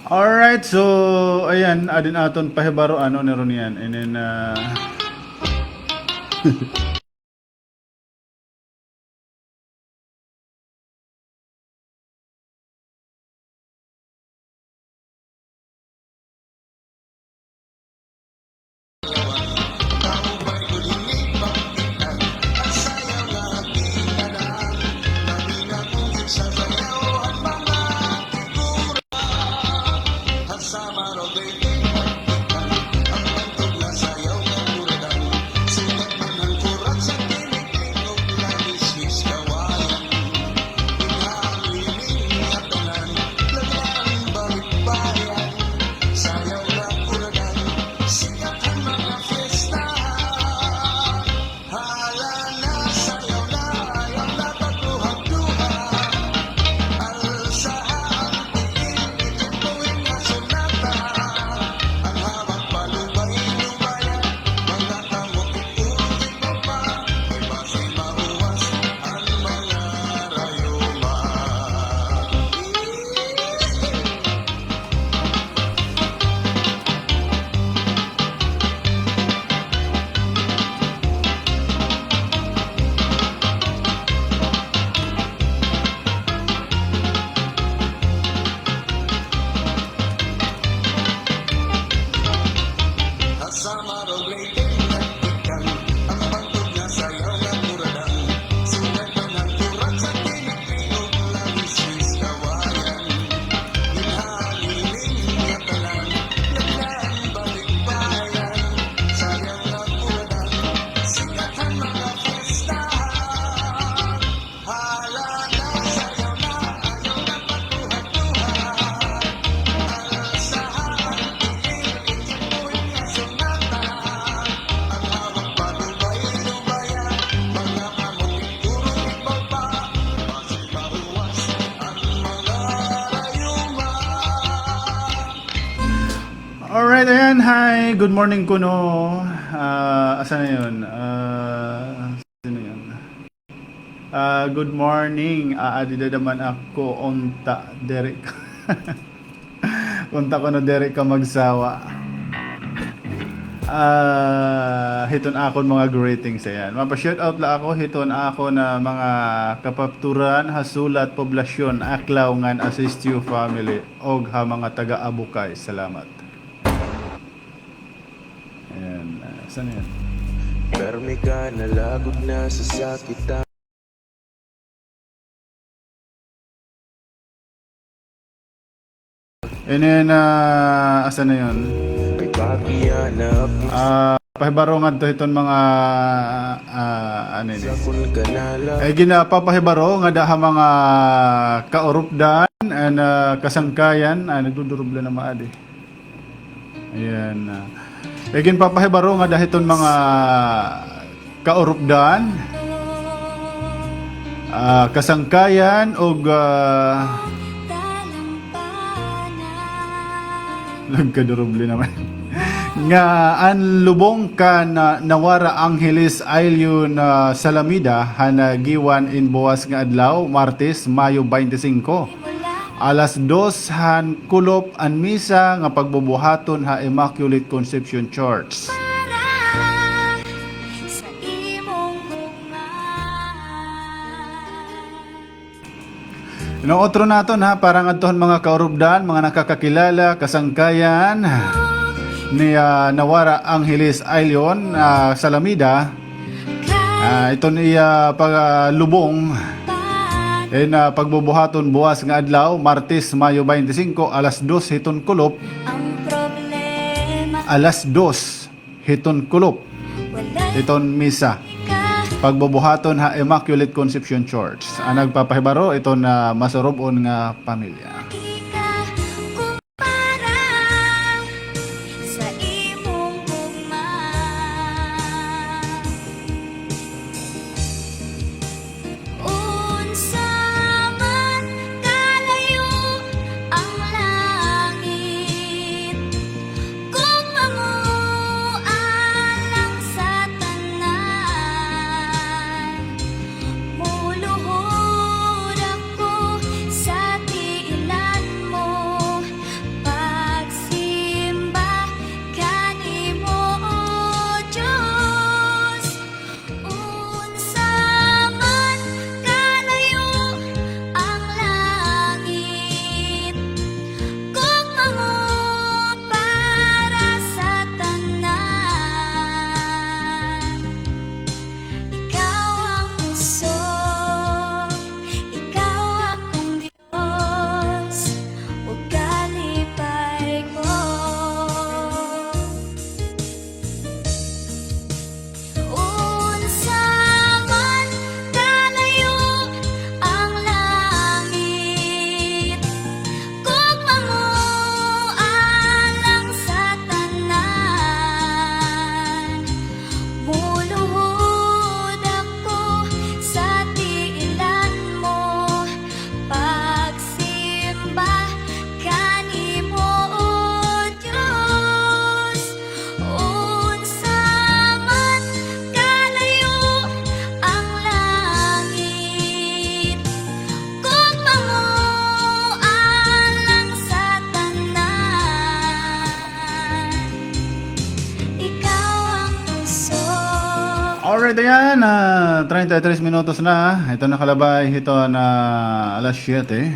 Alright, so, ayan, adin aton pahibaroan, ano, ni Ronian. And then, ah, Hi, good morning kuno. Ah, asa na yun? Ah, sino yun? Ah, good morning. Ah, adi da naman ako, unta, diri ka. Unta kuno, diri ka magsawa. Ah, hiton akon mga greetings, ayan. Mapa-shout out la ako hiton akon, ah, mga kapapturan ha Sulat Poblasyon, Aklao ngan Asistio family, og ha mga taga Abukay. Salamat. Ayan, ah, saan yan? Permi ka na lagod na sa sakit. And then, ah, asa na yun? May papiya na. Ah, pahibaro ngadto hiton mga, ah, ano ini? Sa kun kanala. Ay, ginapapahibaro ngada ha mga kaurupdan and, ah, kasangkayan. Ah, nagdudurubla na maadi. Ayan, ah. Ay, ginpapahibaro ngada hiton mga kaurupdan, ah, kasangkayan, ug, ah, nagkadurubli naman. Nga an lubong kan, ah, Nawara Angeles Ailion, ah, Salamida, han, ah, giwan in buwas nga adlaw, Martes, Mayo twenty-five. Alas dos han kulop an misa nga pagbubuhaton ha Immaculate Conception Church. Para sa imong hugma. Ino-otro naton, ha, para ngadto han mga kaurupdan, mga nakakakilala, kasangkayan ni, ah, Nawara Angeles Ailion, ah, Salamida. Ah, iton iya pag, ah, lubong in, ah, pagbubuhaton buwas nga adlaw, Martes, Mayo twenty-five, alas dos hiton kulop. Alas dos hiton kulop. Iton misa. Pagbubuhaton ha Immaculate Conception Church. An nagpapahibaro, iton, ah, masurub-on nga pamilya. Para sa imong gugma. Unsa man kalayo ang langit, gugma mo alang sa tanan. Muluhod ako sa tiilan mo, pagsimba kanimo, O Diyos. Unsa man kalayo ang langit, gugma mo para sa tanan. Ikaw ang puso, ikaw akong Diyos, ug kalipay ko. Unsa man kalayo ang langit, gugma mo alang sa tanan. Muluhod ako sa tiilan mo, pagsimba kanimo, O Diyos. Unsa man kalayo ang langit, gugma mo alang sa tanan. Ikaw ang puso. Alright, ayan, ah, treinta y tres minutos na. Ito nakalabay, ito na alas siyete.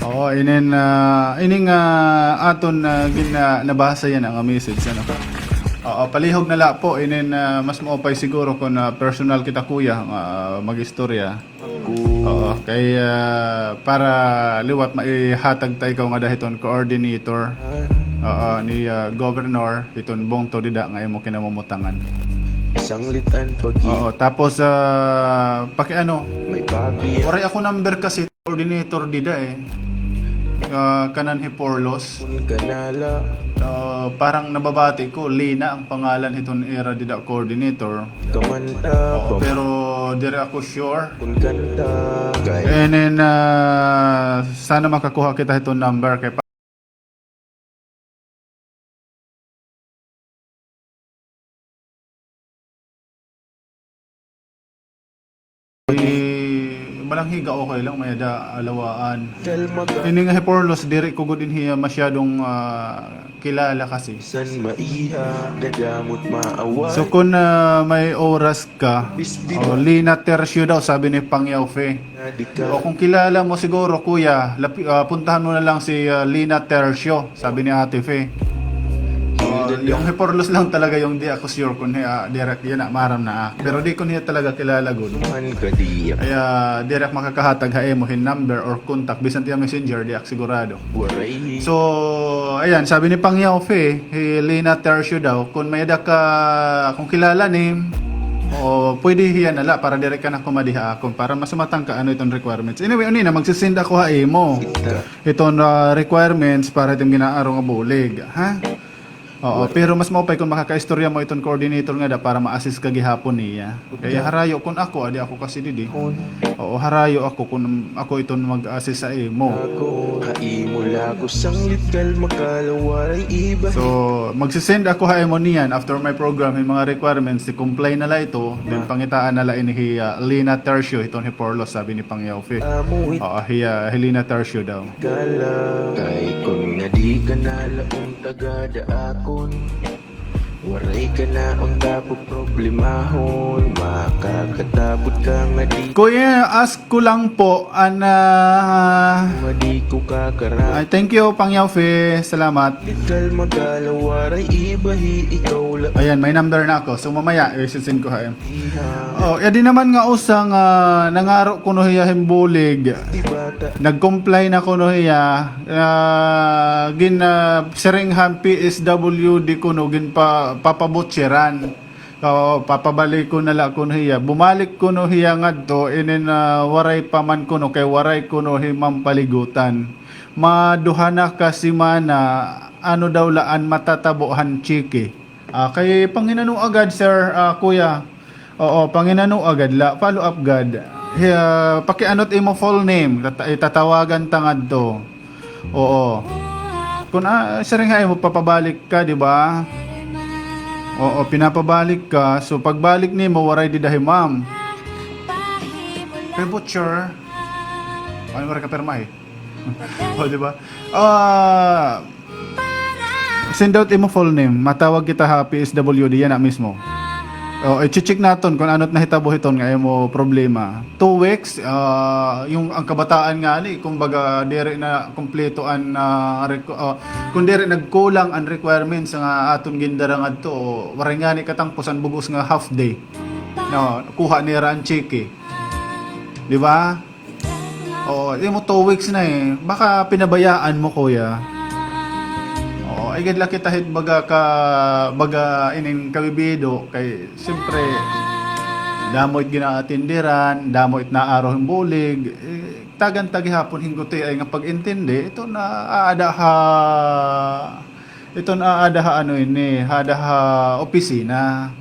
Oo, inin, ah, ining, ah, aton, ah, gin-, ah, nabasa yana nga message, ano. Oo, palihog na la po, inin, ah, mas maupay siguro kon, ah, personal kita, kuya, nga, ah, mag-istorya. Oo, kay, ah, para liwat maihatag ta ikaw ngada hiton coordinator. Oo, ni, ah, Governor hiton bungto dida nga imo kinamumutangan. Sanglitan pag-, oo, tapos, ah, paki-ano, waray ako number kasi coordinator dida, eh. Ah, kanan hi Porlos. Kun kanala. Ah, parang nababati ko, Lina ang pangalan hiton ira dida coordinator. Kamanta. Oo, pero diri ako sure. Kun kanta. And then, ah, sana makakuha kita hiton number kay pa-, Higa, okay lang, may-ada alawaan. Ini nga hi Porlos, diri ko gud dinhi masyadong, ah, kilala kasi. So, kung, ah, may oras ka, o, Lina Tercio daw, sabi ni Pangyaw Fe. O, kung kilala mo siguro, kuya, lapi-, ah, puntahan mo na lang si, ah, Lina Tercio. Sabi ni Ate Fe. Ah, yung hi Porlos lang talaga yung di ako sure kung hi-, ah, diri ak, yana, maaram na, ah. Pero di ko niya talaga kilala gud. Kaya diri ak makakahatag ha imo hin number or contact, bisan tiya messenger, di ak sigurado. So, ayan, sabi ni Pangyaw Fe, hi Lina Tercio daw, kung may-ada ka, kung kilala ni, o pwede hiya na la, para diri ka na kumadi ha akon, para masumatan ka ano iton requirements. Anyway, unina, magsisend ako ha imo. Iton, ah, requirements para iton ginaaro nga bulig, ha? Oo, pero mas maupay kung makakaistorya mo iton coordinator ngada para ma-assist ka gihapon niya. Kay harayo kun ako, adi ako kasi didi. Oo, harayo ako kun ako iton mag-assist sa imo. So, magsisend ako ha imo niyan after my program, hin mga requirements, i-comply na la ito, then pangitaan na la ini hi, ah, Lina Tercio, hiton hi Porlos, sabi ni Pangyaw Fe. Oo, hi, ah, hi Lina Tercio daw. Kuya, ask ko lang po, ana. Ay, thank you, Pangyaw Fe. Salamat. Ayan, may number na ako. So, mamaya, isisend ko ha imo. Oh, adi naman nga usa nga nangaro kuno hiya hin bulig. Nag-comply na kuno hiya. Ah, gin, ah, siring han P S W D kuno, ginpa-, papabutseran. Oh, papabalikon na la kuno hiya. Bumalik kuno hiya ngadto, inin, ah, waray pa man kuno, kay waray kuno hi Ma'am Paligutan. Maduha na ka semana, ano daw la an matatabo han tseke. Ah, kay panginano agad, sir, ah, kuya. Oo, panginano agad la, follow up gad. Hi-, ah, pakianot imo full name, tata-, itatawagan ta ngadto. Oo. Kun, ah, siring ha imo, papabalik ka, di ba? Oo, pinapabalik ka. So, pagbalik nimo, waray dida hi ma'am. Kay butcher. Ano, waray ka pirma, eh. O, di ba? Ah, send out imo full name. Matawag kita ha P S W D, yana mismo. O, i-check naton kun ano it nahitabo hiton nga imo problema. Two weeks, ah, yung, ang kabataan ngani, kumbaga, diri na kumpleto an, ah, requ-, ah, kun diri nagkulang an requirements nga aton gindara ngadto, waray ngani katangpos an bug-os nga half day. No, kuha nira an tseke. Di ba? Oo, imo two weeks na, eh. Baka pinabayaan mo, kuya. Oo, ay gad la kita hit baga ka, baga inin kabibido kay siyempre damo it ginaatindiran, damo it naaro hin bulig. Eh, tagan ta gihapon hin gutiay nga pag-intindi, ito na aada ha, ito na aada ha ano ini, aada ha opisina.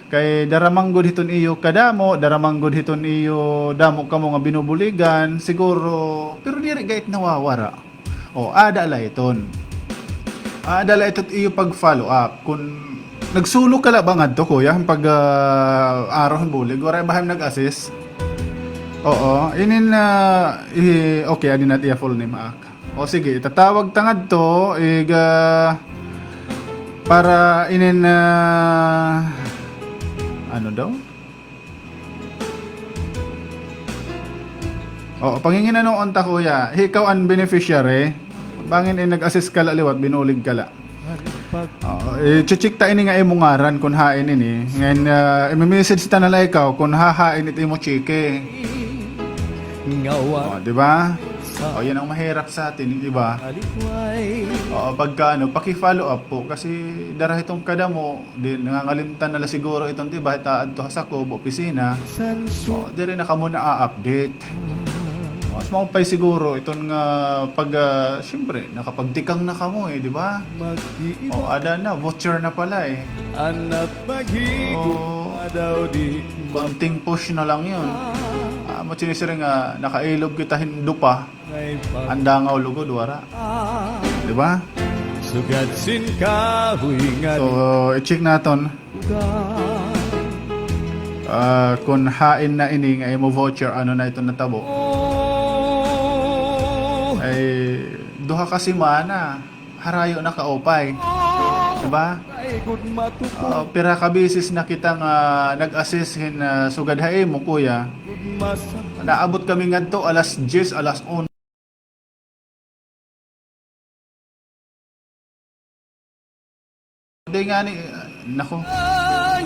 Kay dara man gud hiton iyo kadamo, dara man gud hiton iyo damo kamo nga binubuligan, siguro, pero diri gad it nawawara. O, aada la iton. Aada la iton iyo pag-follow up. Kun nagsolo ka la ba ngadto, kuya, pag, ah, aro hin bulig, waray ba hin nag-assist? Oo, inin, ah, i-, okay, adi na it iya full name, ah. O sige, itatawag ta ngadto, ig, ah, para inin, ah, ano daw? Oo, panginginanoon ta, kuya. Ikaw an beneficiary. Bangin in nag-assist ka la liwat, binulig ka la. Oo, i-check ta ini nga imo ngaran kun hain ini. Ngan, ah, imi-message ta na la ikaw kun hahain it imo tseke. Oo, di ba? O, yan ang mahirap sa atin, di ba? Oo, pagka ano, paki-follow up po kasi dara hiton kadamo, di, nangangalimtan na la siguro iton, di ba, it aadto ha sakob, opisina. O, diri na kamo na-update. Mas maupay siguro iton nga pag, ah, siyempre, nakapagtikang na kamo, eh, di ba? O, ada na, voucher na pala, eh. O, konting push na lang yun. Ah, amo it sinisiring nga, nakailob kita hin dupa. An dangaw lugod, wara. Di ba? So, i-check naton. Ah, kun hain na ini nga imo voucher, ano na iton natabo. Ay, duha ka semana, harayo na kaupay. Diba? Ah, pira ka beses na kita nga nag-assist hin, ah, sugad ha imo, kuya. Naabot kami ngadto alas diyes, alas onse. Di ngani, nako. Ah,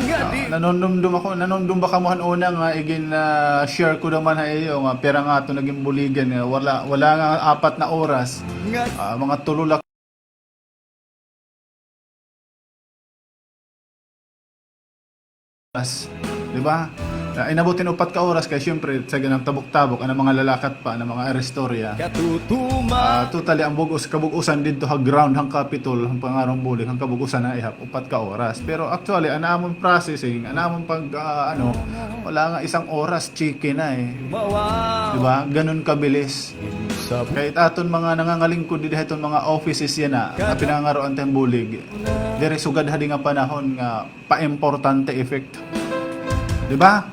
nanumdom ako, nanumdom ba kamo han una nga igin, ah, share ko naman ha iyo nga pira nga aton nagin buligan, eh, wala, wala nga apat na oras. Ah, mga tulo la Di ba? Ah, inabot hin upat ka oras kay siyempre, sa ganang tabok-tabok, an mga lalakat pa, an mga iristorya. Ah, totally, an bug-os, kabug-osan didto ha ground han Capitol, han pangarong bulig, han kabug-osan na ihap, upat ka oras. Pero actually, an amon processing, an amon pag, ah, ano, wala nga isang oras, chicken na eh. Di ba? Ganun kabilis. Kay it aton mga nangangalingkod didi ha iton mga offices yana, nga pinangaroan ta hin bulig. Diri sugad hadi nga panahon nga pa-importante effect. Di ba?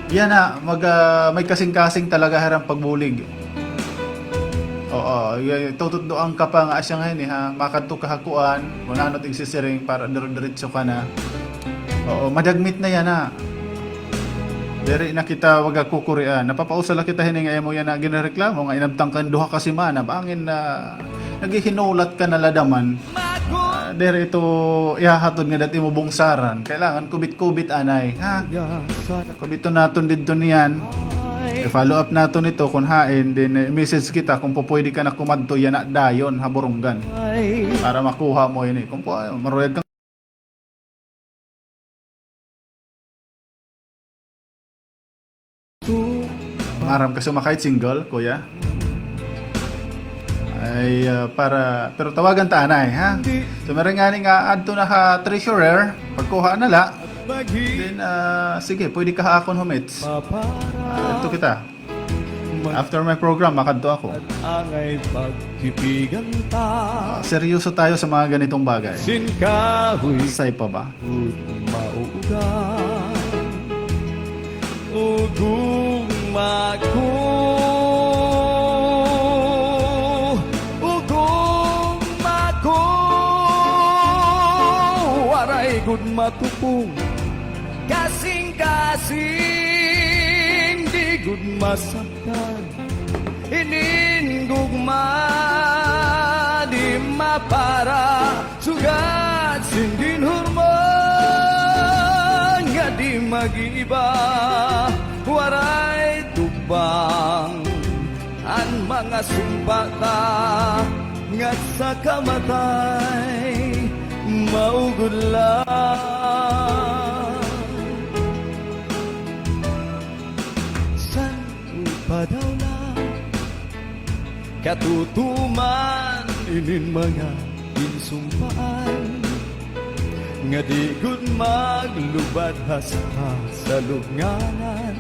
Yana, mag, ah, may kasingkasing talaga hira han pagbulig. Oo, y-, tututdoan ka pa nga asya nga hini, ha, makadto ka ha kuan, kun ano it igsisiring para dire-diretso ka na. Oo, madagmit na yana. Diri na kita magkukurian. Napapausa la kita hini nga imo yana ginreklamo nga inabtan ka hin duha ka semana. Bangin na naghihinulat ka na la daman. Ah, diri ito ihahatod ngada ha imo bungsaran. Kailangan kubit-kubit anay, ha? Kubiton naton didto niyan. I-follow up naton ito kun hain, then, eh, message kita kun pupwede ka na kumadto yana dayon ha Borongan. Para makuha mo ini. Kun pu-, maruyag ka Maaram ka sumakay single, kuya? Ay, ah, para, pero tawagan ta anay, ha? So, meron nga ni nga adto na ha treasurer, pagkuha na la. Then, ah, sige, pwede ka ha akon humits. Ah, adto kita. After my program, makadto ako. Angay paghipigan ta. Ah, seryoso tayo sa mga ganitong bagay. Sin kahoy. Say pa ba? Ug mauugan. Ugong mako. Ugong mako. Waray gud matupong. Kasingkasing di gud masabtan. Inin gugma di mapara, sugad sin ginhurma nga di mag-iba, waray tubang an mga sumpa ta, ngan sa kamatay, mao gud la. San-o pa daw la katutuman inin mga ginsumpaan nga di gud maglubad ha saka sa lubnganan.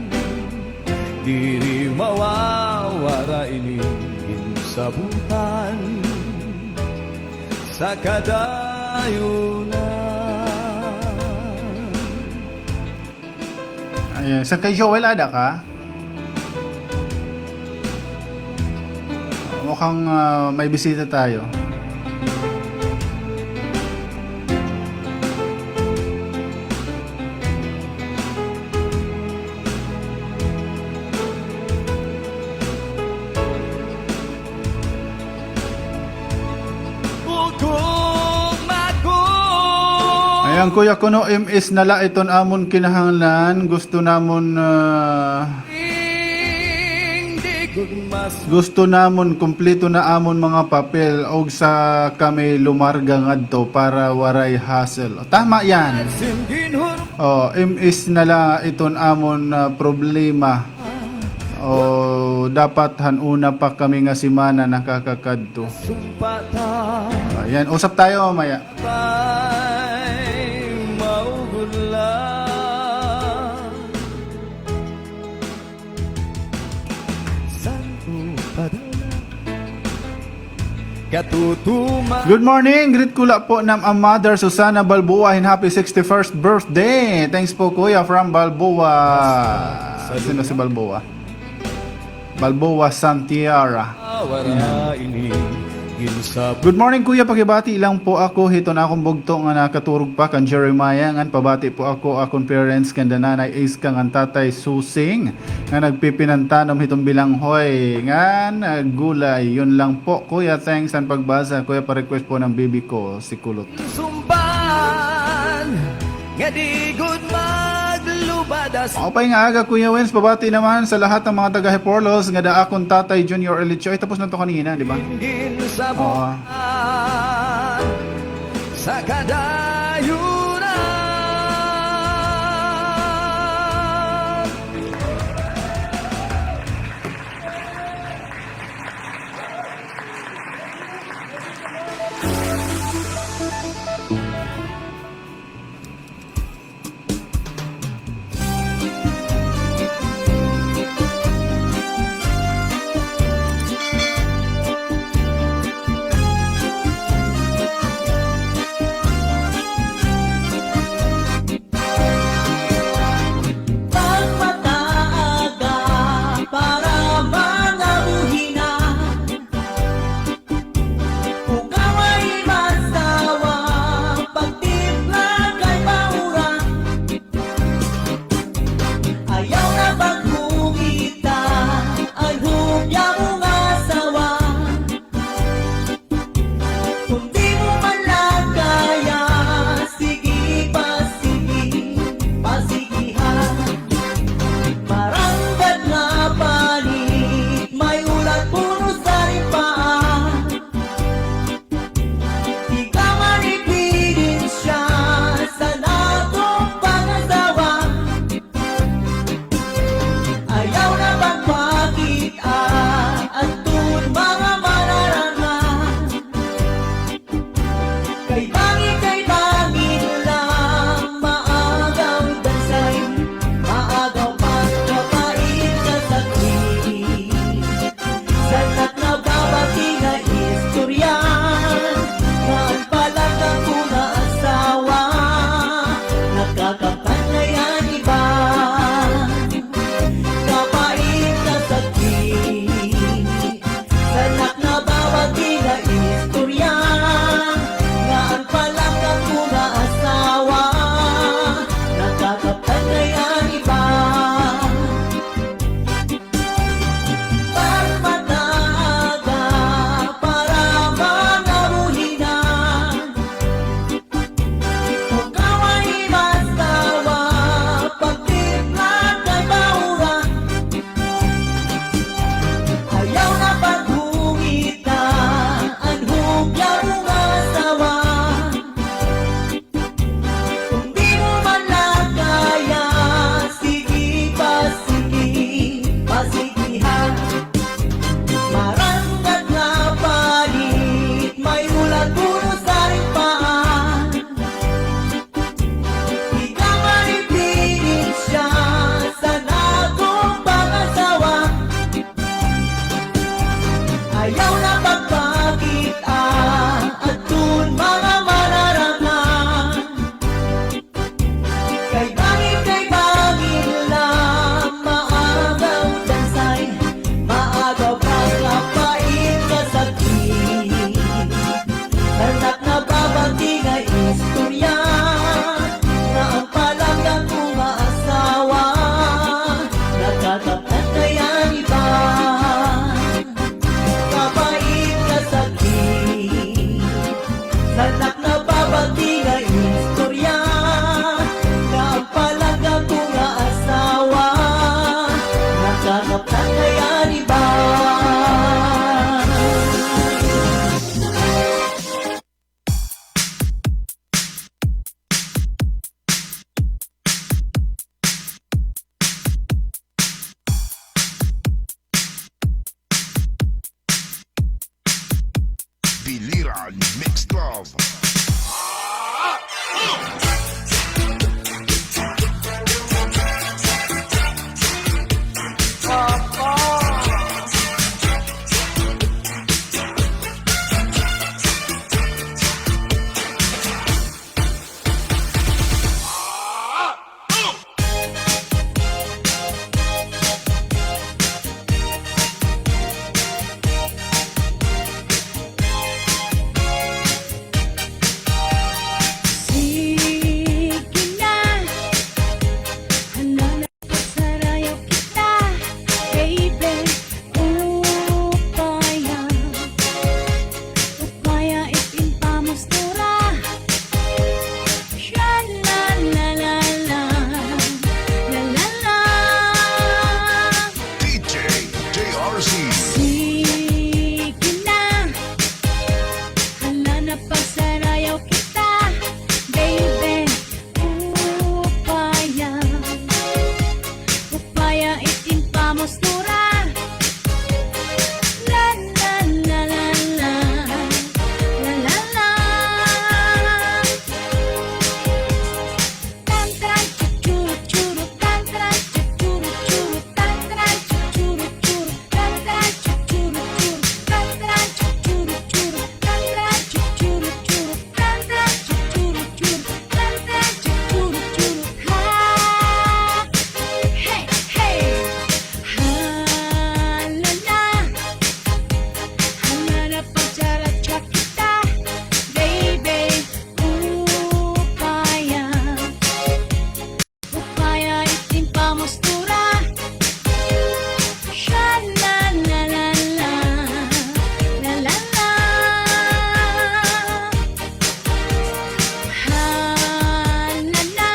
Diri mawawara inin ginsabutan sa kadayonan. Ayan, sa kay Joel, ada ka? Mukhang, ah, may bisita tayo. Ayan, kuya, kuno M S na la iton amon kinahanglan. Gusto namon, ah, gusto namon kumpleto na amon mga papel ug sa kami lumarga ngadto para waray hassle. Tama yan. Oh, M S na la iton amon, ah, problema. O, dapat han una pa kami nga semana nakakakadto. Ayan, usap tayo mamaya. Good morning. Greet ko la po Nam Mother Susana Balboa hin happy sixty-first birthday. Thanks po, Kuya, from Balboa. Sino si Balboa? Balboa Santiara. Good morning, kuya. Pakibati lang po ako hiton akon bugto nga nakaturog pa kan Jeremiah, ngan pabati po ako akon parents, kanda Nanay Iska ngan Tatay Susing, nga nagpipinantanom hiton bilanghoy ngan, ah, gulay. Yun lang po, kuya. Thanks han pagbasa, kuya. Pa-request po ng baby ko, si Kulot. Maupay nga aga, Kuya Wens. Pabati naman sa lahat ng mga taga Hiporlos, ngada akon Tatay Junior Elicho. Ay, tapos na to kanina, di ba? Oo. Pagpataaga para mga buhi na. Ukaw ay masawa, pagtimpla kay paura. Ayaw na pagkungita, an hubya mong asawa. Kung di mo man la kaya, sige pa, sige, pasigihan. Maranggad nga panit, may ulat puno sa rin paa. Ikaw man ipidin siya sa natong pangasawa. Ayaw na pagpakit-a adton mga manaranga. Kay bangin, kay bangin lang maagaw dansay, maagaw pagkapait kasakit. Sa anak nababati nga istorya, nga an palangga ko nga asawa, nakakapatay an iba. Kapait kasakit. Sa anak nababati nga istorya, nga an palangga ko nga asawa, nakakapatay an iba. Pagpataaga para mga buhi na. Ukaw ay masawa, pagtimpla kay paura. Ayaw na paghungita, an hubya mong asawa. Kung di mo man la kaya, sige pa, sige, pasigihan. Maranggad nga panit, may ulat puno sa rin paa. Ikaw man ipinit siya sa natong pangasawa. Ayaw na pagpakit-a adton mga manaranga. Kay bangin, kay bangin lang maagaw dansay, maagaw pagkapait kasakit. Anak nababati nga istorya, nga an palangga ko nga asawa, nakakapatay an iba. Kapait kasakit. Sa anak nababati nga istorya, nga an palangga ko nga asawa, nakakapatay an iba. Biliran Mix Club. Pagsarayaw kita, baby, upaya. Upaya it im pamostura. La, la, la, la, la. La, la, la. Tan, tran, chu, churu, churu, tan, tran, chu, churu, churu, tan, tran, chu, churu, churu, tan, tran, chu, churu, churu, tan, tran, chu, churu, churu, tan, tran, chu, churu, churu, tan, tran, chu, churu, churu. Ha! Hey, hey! Halala. Halala, pagchara-cha kita, baby. Upaya. Upaya it im pamostura. Sha la la la la. La la la. Halala.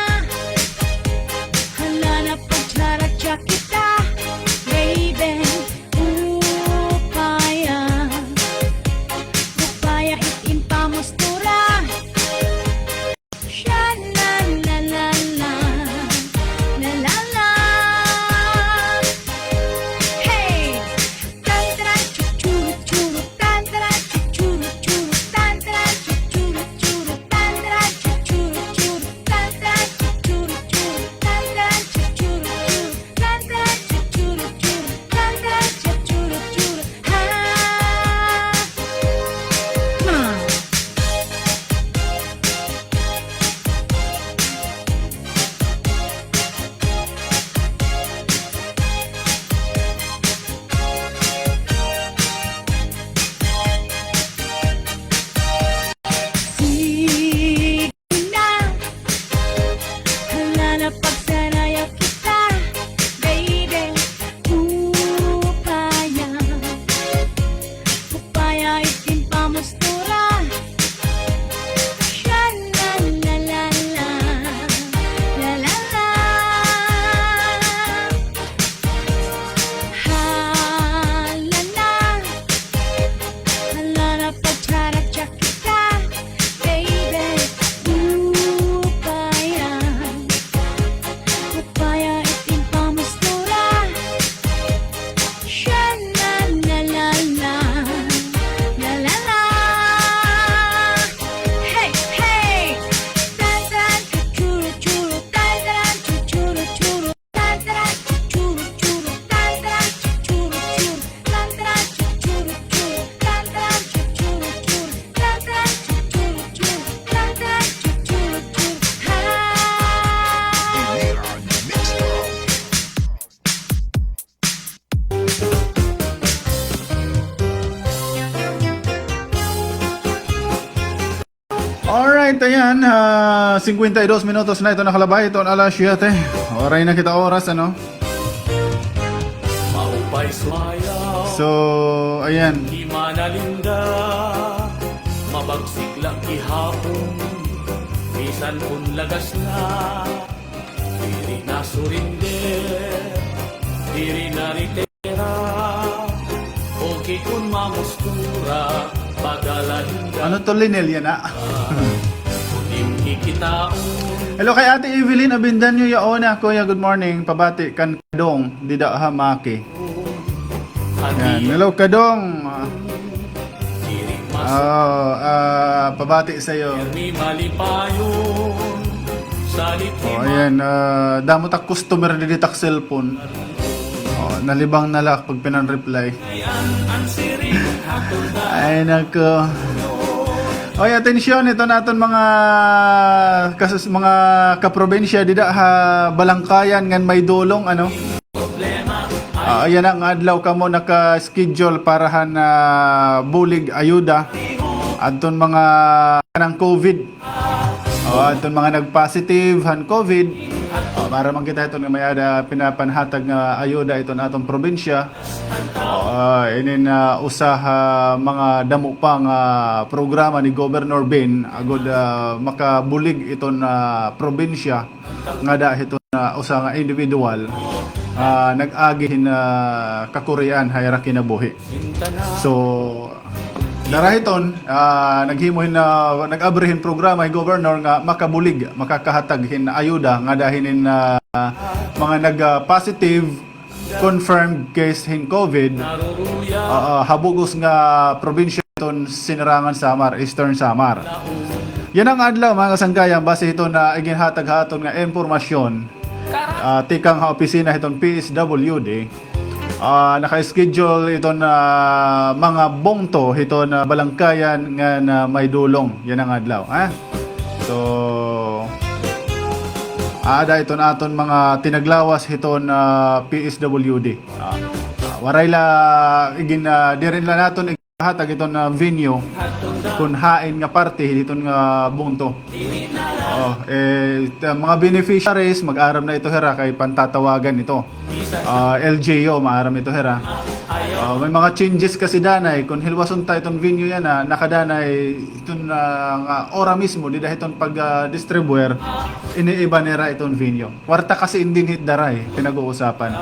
Halala, pagchara-cha kita, baby. Upaya. Upaya it im pamostura. Sha la la la la. La la la. Hey! Tan tran chu churu churu, tan tran chu churu churu, tan tran chu churu churu, tan tran chu churu churu, tan tran chu churu churu, tan tran chu churu churu. Sige na, hala na, pagsarayaw kita, baby. Upaya, upaya it im pamostura. Sha la la la la, la la la. Hala na, hala na, pagchara-cha kita, baby. Upaya, upaya it im pamostura. Sha la la la la, la la la. Hey, hey. Tan tran chu churu churu, tan tran chu churu churu. Alright, ayan, ah, singkwenta y dos minutos na ito nakalabay, ito an alas siyete. Waray na kita oras, ano? So, ayan. Ano to, Linel, yana? Hello kay Ate Evelyn Avendaño, yaon na, kuya, good morning. Pabati kan Kadong dida ha Maki. Yan. Hello, Kadong. Ah, ah, pabati sa iyo. Oh, ayan, ah, damo tak customer didi tak cellphone. Oh, nalibang na la ak pag pinan-reply. Ay, nako. Oy, atensyon, ito na aton mga kas-, mga kaprobinsya dida ha Balangkayan ngan Maydolong, ano? Ah, ayan na nga adlaw kamo naka-schedule para han, ah, bulig ayuda adton mga kanang COVID. O, adton mga nag-positive han COVID. O, para man kita iton nga may-ada pinapanhatag nga ayuda iton aton probinsya. O, ah, inin, ah, usa ha mga damo pa nga programa ni Governor Ben agod, ah, makabulig iton, ah, probinsya. Ngada hiton, ah, usa nga individual, ah, nag-agi hin, ah, kakurian ha ira kinabuhi. So, Dara hiton, ah, naghimo hin, ah, nag-abri hin programa hi Governor nga makabulig, makakahatag hin ayuda ngada hinin, ah, mga nag, ah, positive confirmed case hin COVID, ah, ah, ha bug-os nga probinsya hiton Sinirangan Samar, Eastern Samar. Yana nga adlaw, mga kasangkayan, base hiton, ah, iginhatag ha aton nga impormasyon, ah, tikang ha opisina hiton P S W D, ah, naka-schedule iton, ah, mga bungto hiton, ah, balangkayan ngan may dulong yana nga adlaw, ha? So, aada iton aton mga tinaglawas hiton, ah, P S W D. Ah, ah, waray la igin, ah, diri la naton hatag iton, ah, venue kun hain nga parte hiton nga bungto. Oo, eh, mga beneficiaries, mag-aram na ito hira kay pantatawagan ito. Ah, L G U, maaram ito hira. Ah, may mga changes kasi danay, kun hilwason ta iton venue yana, nakadanay iton, ah, nga ora mismo, dida hiton pag, ah, distribuer, iniiba nira iton venue. Kwarta kasi in dinhi it dara, eh, pinag-uusapan.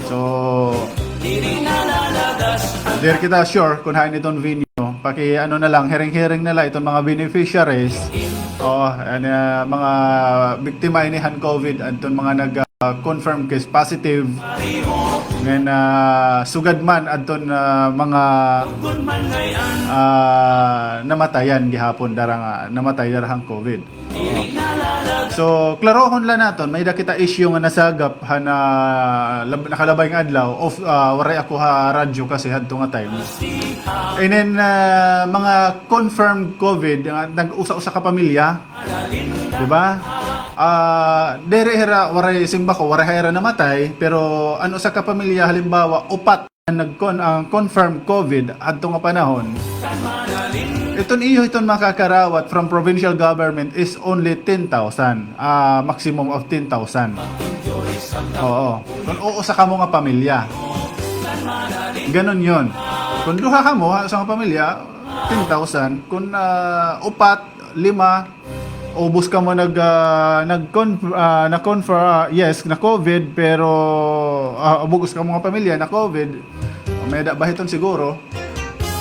So, diri kita sure kun hain iton venue. Paki-ano na lang, hiring-hiring na lang iton mga beneficiaries. Oo, an, ah, mga biktima ini han COVID, adton mga nag, ah, confirm case positive. Ngan, ah, sugad man adton, ah, mga, ah, namatayan gihapon dara nga namatay dara han COVID. So, klarohon la naton, may-ada kita issue nga nasagap han, ah, lab-, nakalabay nga adlaw, of, ah, waray ako ha radyo kasi hadto nga time. And then, ah, mga confirmed COVID, nga nag-usa-usa ka pamilya, di ba? Ah, diri hira, waray, simba ko, waray hira namatay, pero an usa ka pamilya, halimbawa, upat nag-con-, ang confirmed COVID adto nga panahon, iton iyo hiton makakarawat from provincial government is only ten thousand, ah, maximum of ten thousand. Oo. Kun uusa kamo nga pamilya. Ganun yun. Kun duha kamo, ha, usa nga pamilya, ten thousand. Kun, ah, upat, lima, ubos kamo nag, ah, nag-conf-, ah, na-confirm, ah, yes, na-COVID, pero, ah, ubos kamo nga pamilya na-COVID, may-ada ba hiton siguro?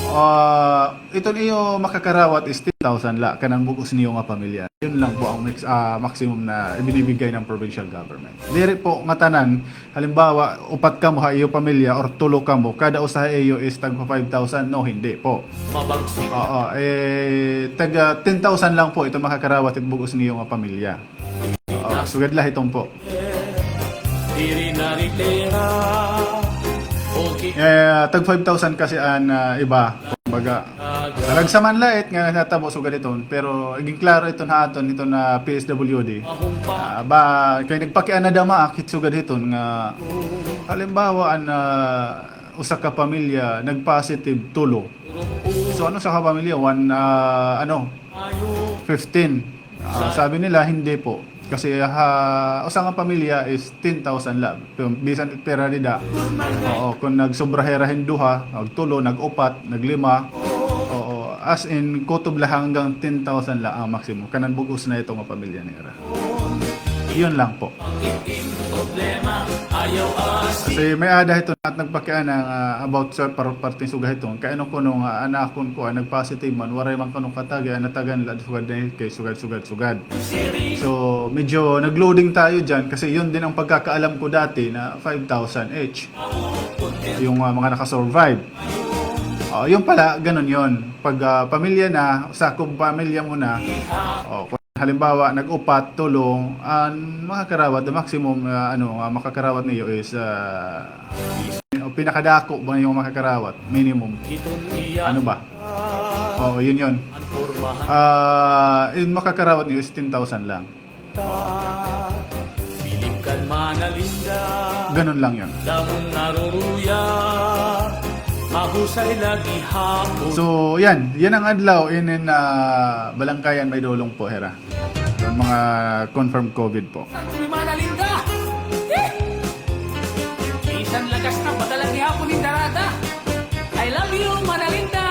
Ah, iton iyo makakarawat is ten thousand la, kanan bug-os niyo nga pamilya. Yun lang po ang max-, ah, maximum na ibinibigay ng provincial government. Diri po ngatanan, halimbawa, upat kamo ha iyo pamilya or tulo kamo, kada usa ha iyo is tagpa five thousand, no, hindi po. Oo, eh, taga ten thousand lang po iton makakarawat it bug-os niyo nga pamilya. Oo, sugad la hiton po. Eh, tag five thousand kasi an, ah, iba, kumbaga, talagsa man la it nga natabo sugad hiton, pero igin klaro iton ha aton, iton, ah, P S W D. Ah, ba, kay nagpakiana dama ak hit sugad hiton nga, halimbawa, an, ah, usa ka pamilya nag-positive tulo. So, ano, usa ka pamilya, one, ah, ano, fifteen. Ah, sabi nila, hindi po. Kasi ha usa nga pamilya is ten thousand la. Pero bisan pira dida. Oo, kung nagsobra hira hin duha, nagtulo, nag-upat, naglima. Oo, as in, kutob la hanggang ten thousand la ang maximum. Kanan bug-os na ito nga pamilya nira. Yun lang po. Kasi may-ada hiton nga nagpakiana nga about sa par-, parting sugad hiton. Kay ano kuno nga an akon kuan, nag-positive man, waray man kuno katagay, an natagan la sugad na kay sugad, sugad, sugad. So, medyo nag-loading tayo dyan kasi yun din ang pagkakaalam ko dati na five thousand each. Yung, ah, mga nakasurvive. Oh, yun pala, ganun yun. Pag, ah, pamilya na, sakop pamilya mo na, oh, kung halimbawa, nag-upat, tulo, an makakarawat, the maximum, ah, ano, ah, makakarawat niyo is, ah, o pinakadako ba yung makakarawat, minimum? Ano ba? Oo, yun yun. Ah, yung makakarawat niyo is ten thousand lang. Ganun lang yun. So, yan. Yan ang adlaw inin, ah, Balangkayan May Dulong po, hira. Yung mga confirmed COVID po. Mana Linda! Bisan lagas na, padala gihapon ni Darada. I love you, Mana Linda!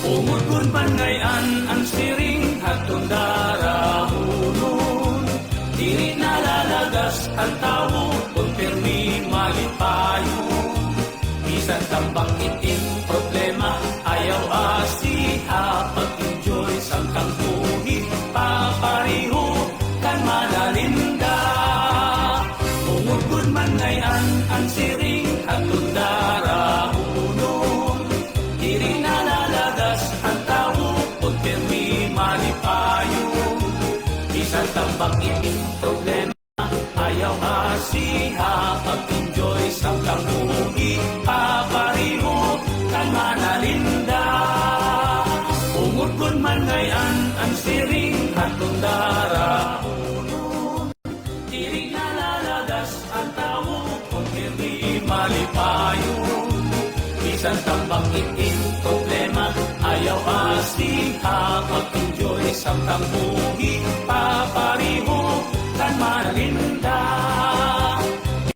Umudkon man ngay-an an siring hadton dara, Nalalagas an tawo kon pirmi malipayon. Bisan tambak it im problema, ayaw asiha, pag-enjoy sangkang buhi, papareho kan Mana Linda. Ungod kon man ngay-an an siring hadton darahunon. Diri nalalagas an tawo kon pirmi malipayon. Bisan tambak it im problema, ayaw asiha, pag-enjoy sangkang buhi, papareho kan Mana Linda. Ungod kon man ngay-an an siring hadton darahunon. Diri nalalagas an tawo kon pirmi malipayon. Bisan tambak it im problema, ayaw asiha, pag-enjoy sangkang buhi, papareho kan Mana Linda.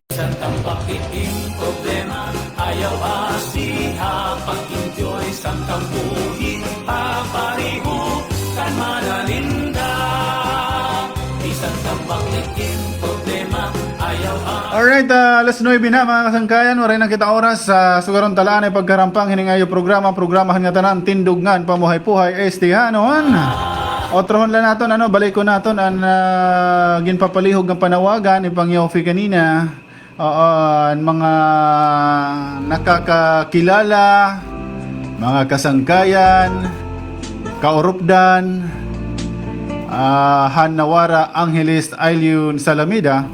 Bisan tambak it im problema, ayaw asiha, pag-enjoy sangkang buhi, papareho kan Mana Linda. Bisan tambak it im problema, ayaw a- Alright, ah, alas nuwebe na, mga kasangkayan. Waray na kita oras. Ah, sugaron ta la anay pagkarampang hining iyo programa, programa han ngatanan, Tindog ngan Pamuhay-puhay, S T Hanon. Otrohon la naton, ano, balikon naton an, ah, ginpapalihog nga panawagan ni Pangyofi kanina. Oo, an mga nakakakilala, mga kasangkayan, kaurupdan, ah, han nawara Angeles Ailion Salamida.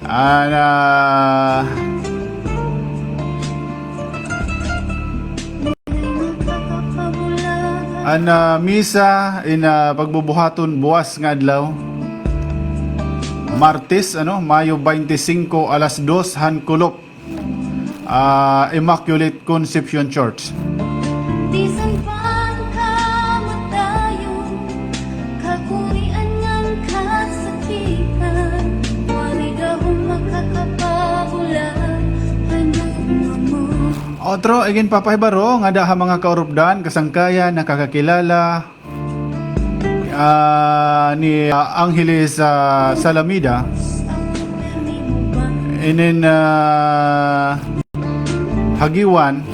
An, ah, An, ah, misa in, ah, pagbubuhaton buwas nga adlaw, Martes, ano, Mayo baynte singko, alas dos han kulop, ah, Immaculate Conception Church. Bisan pa an kamatayon, kakuwian ngan kasakitan, waray gahom makakapabulag han ugma mo. Otro, iginpapahibaro ngada ha mga kaurupdan, kasangkayan, nakakakilala, ah, ni, ah, Angeles, ah, Salamida. Inin, ah, Hagiwan,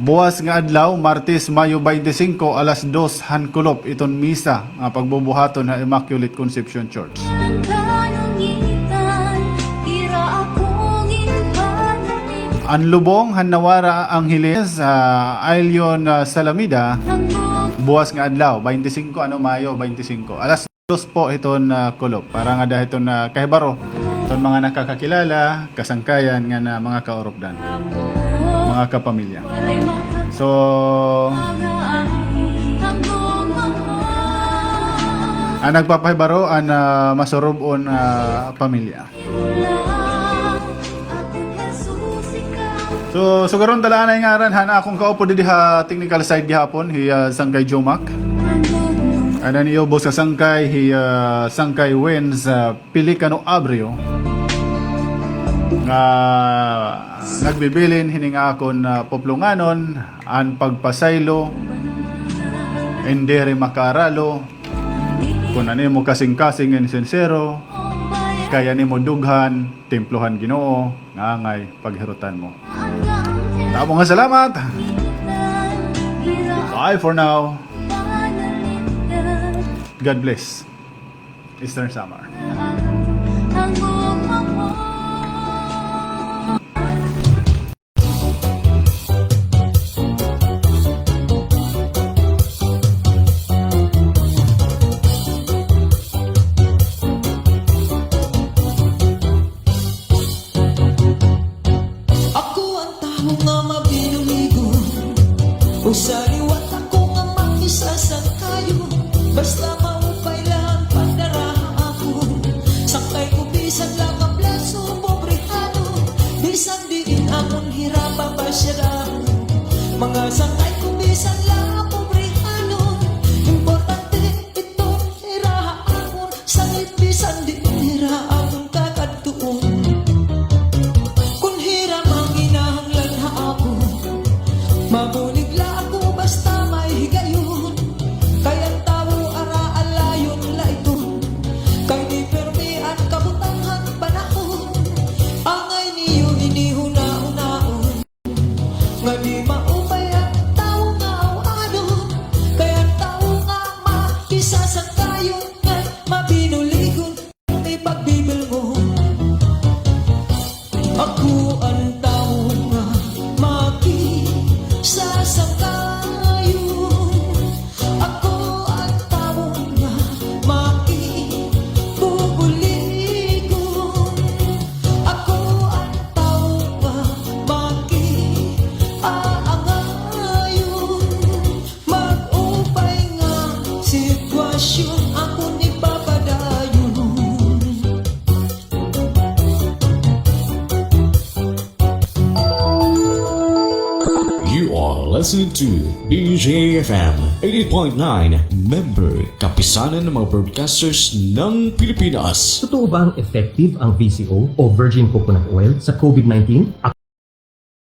buwas nga adlaw, Martes, Mayo baynte singko, alas dos han kulop iton misa nga pagbubuhaton ha Immaculate Conception Church. An lubong han nawara Angeles, ah, Ailion, ah, Salamida, buwas nga adlaw, baynte singko, ano, Mayo baynte singko. Alas dos po hiton, ah, kulop. Para ngada hiton, ah, kahibaro hiton mga nakakakilala, kasangkayan ngan mga kaurupdan, mga kapamilya. So, an nagpapahibaro an, ah, masurub-on, ah, pamilya. So, sugaron ta la anay ngaran han akon kaupod didi ha technical side gihapon, hi, ah, Sangkay Jomac. An an iyo ubos nga sangkay, hi, ah, Sangkay Wins, ah, Pelicano Abreu, nga nagbibilin hining akon, ah, puplonganon, an pagpasaylo, in diri makaaralo, kon an imo kasingkasing in sinsero, kay an imo dughan, templo han Ginoo, nga angay paghirutan mo. Damo nga salamat. Bye for now. God bless. Eastern Samar. Ako an tawo nga mabinuligon, usa liwat ako nga makisasangkayon. Basta maupay la an pandara ha akon sangkay ko, bisan la kaplaso, pobrehanon, bisan diin akon hirapa, pasya damo. Mga sangkay ko, bisan la pobrehanon, importante iton hira ha akon sangit, bisan diin hira akon kakadtuon. Kon hira manginahanglan ha akon, mabulig la ako basta may higayon. Kay an tawo ara alayon la iton, Listening to D J F M eighty point nine, member, Kapisanan ng mga Broadcasters ng Pilipinas. Totoo bang effective ang V C O o virgin coconut oil sa COVID nineteen?